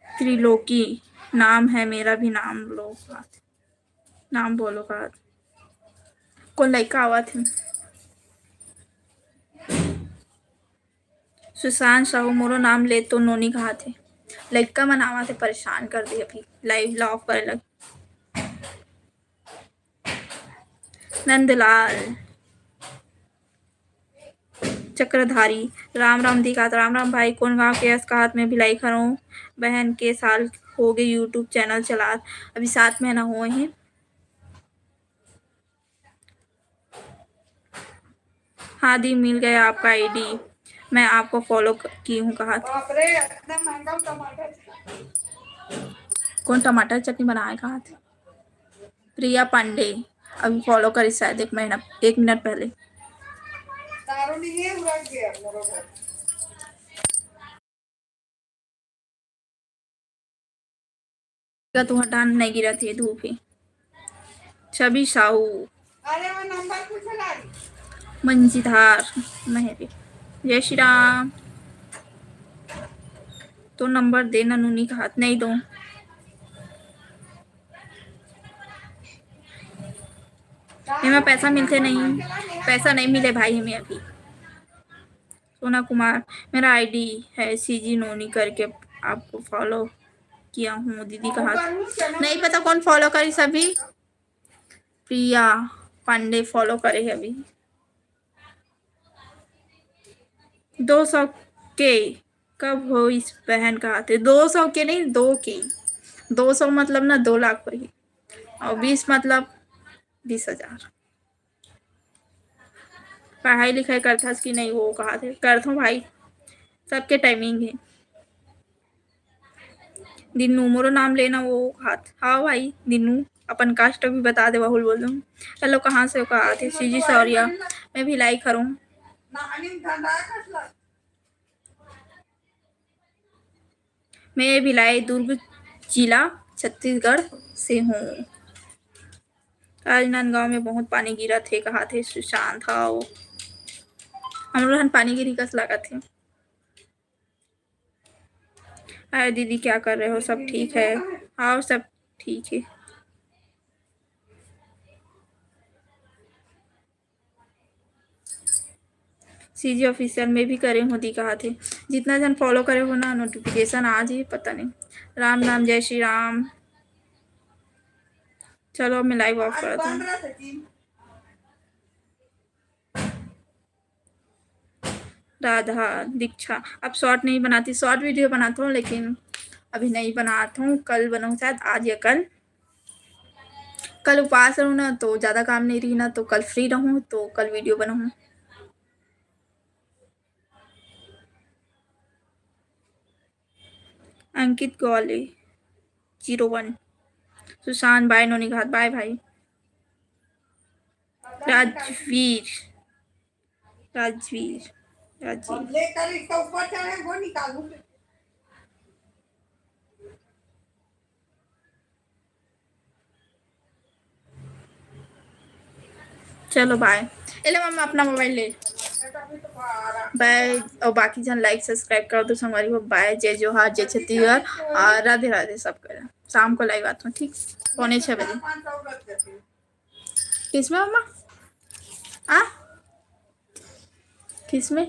त्रिलोकी नाम है मेरा भी, नाम लो, नाम बोलो का। कोन लइका आवत हे? सुशांत साहू, मोरो नाम ले तो नोनी कहाथे। लइका मन आवत हे, परेशान कर दे अभी। Live ला off करे लग। नंदलाल चक्रधारी, राम राम दी कहात, राम राम भाई, कोन गांव के अस कहात, मैं भिलाई खरौं बहन के साल हो गए YouTube channel चलात, अभी सात महीना होए हे। हाँ दी, मिल गया आपका ID, मैं आपको follow क-, की हूँ कहा था। बाप रे, इतना महंगा टमाटर। कौन टमाटर चटनी बनाए कहा था? प्रिया पांडे, अभी follow करी शायद एक महीना, एक मिनट पहले। दारू नहीं है, उड़ा गया मेरा घर। तुंहर डांड नहीं गिरत हे, धूप हे। छवि साहू। अरे वो नंबर पूछे ला। मंजीधार, महरे। जय श्री राम। तो नंबर दे ना नूनी कहात, नहीं दो। एमा पैसा मिलथे नहीं, पैसा नहीं मिले भाई हमें अभी। सोना कुमार, मेरा ID है CG नोनी करके, आपको follow किया हूँ दीदी कहा। नहीं पता कौन follow करी सभी। प्रिया पांडे follow करे है अभी। दो सौ K कब होइस बहन कहा थे? दो सौ K नहीं, दो K। दो सौ मतलब ना दो लाख होही, और बीस मतलब बीस हजार। पढ़ाई लिखाई करथस कि नहीं, वो कहा थे? करथों भाई, सबके timing है। दिन्नू, मोरो नाम लेना वो हाथ। हाँ भाई, दिन्नू, अपन caste भी बता दे, बाहुल बोल दूँ। Hello, कहाँ से हो? कहा थे? CG शौर्या, मैं भिलाई खरौं। मैं भिलाई दुर्ग जिला छत्तीसगढ़ से हूँ। राजनांदगांव में बहुत पानी गिरत हे, कहा थे सुशांत। हाँ, हमरो हन पानी गिरी कस लागत हे। हाय दीदी, क्या कर रहे हो? सब ठीक है? हाँ, सब ठीक है। सीजी ऑफिशियल में भी करे हो दी कहा थे। जितना जन फॉलो करे हो ना, नोटिफिकेशन आ जाए, पता नहीं। राम राम, जय श्री राम। चलो, अब मैं लाइव ऑफ करता हूँ। राधा दीक्षा, अब शॉर्ट नहीं बनाती, शॉर्ट वीडियो बनाता हूँ, लेकिन अभी नहीं बनाता हूँ। कल बनाऊँ शायद, आज या कल। कल उपास रहूँ ना, तो ज़्यादा काम नहीं रही ना, तो कल फ्री रहूँ, तो कल वीडियो बनाऊँ। अंकित गौले, जीरो वन। सुशांत, बाय। नोनी घाट, बाय भाई। राजवीर, राजवीर, राजवीर। लेकर इसका ऊपर चढ़े, वो निकालूं। चलो बाय। एले मम्मा, अपना मोबाइल ले। बाय। और बाकी जन लाइक सब्सक्राइब कर दो संगवारी हो। बाय, जय जोहार, जय छत्तीसगढ़ और राधे राधे सब कर। शाम को लाइव आता हूँ, ठीक, पौने छः बजे। किसमें मम्मा? आ, किसमें?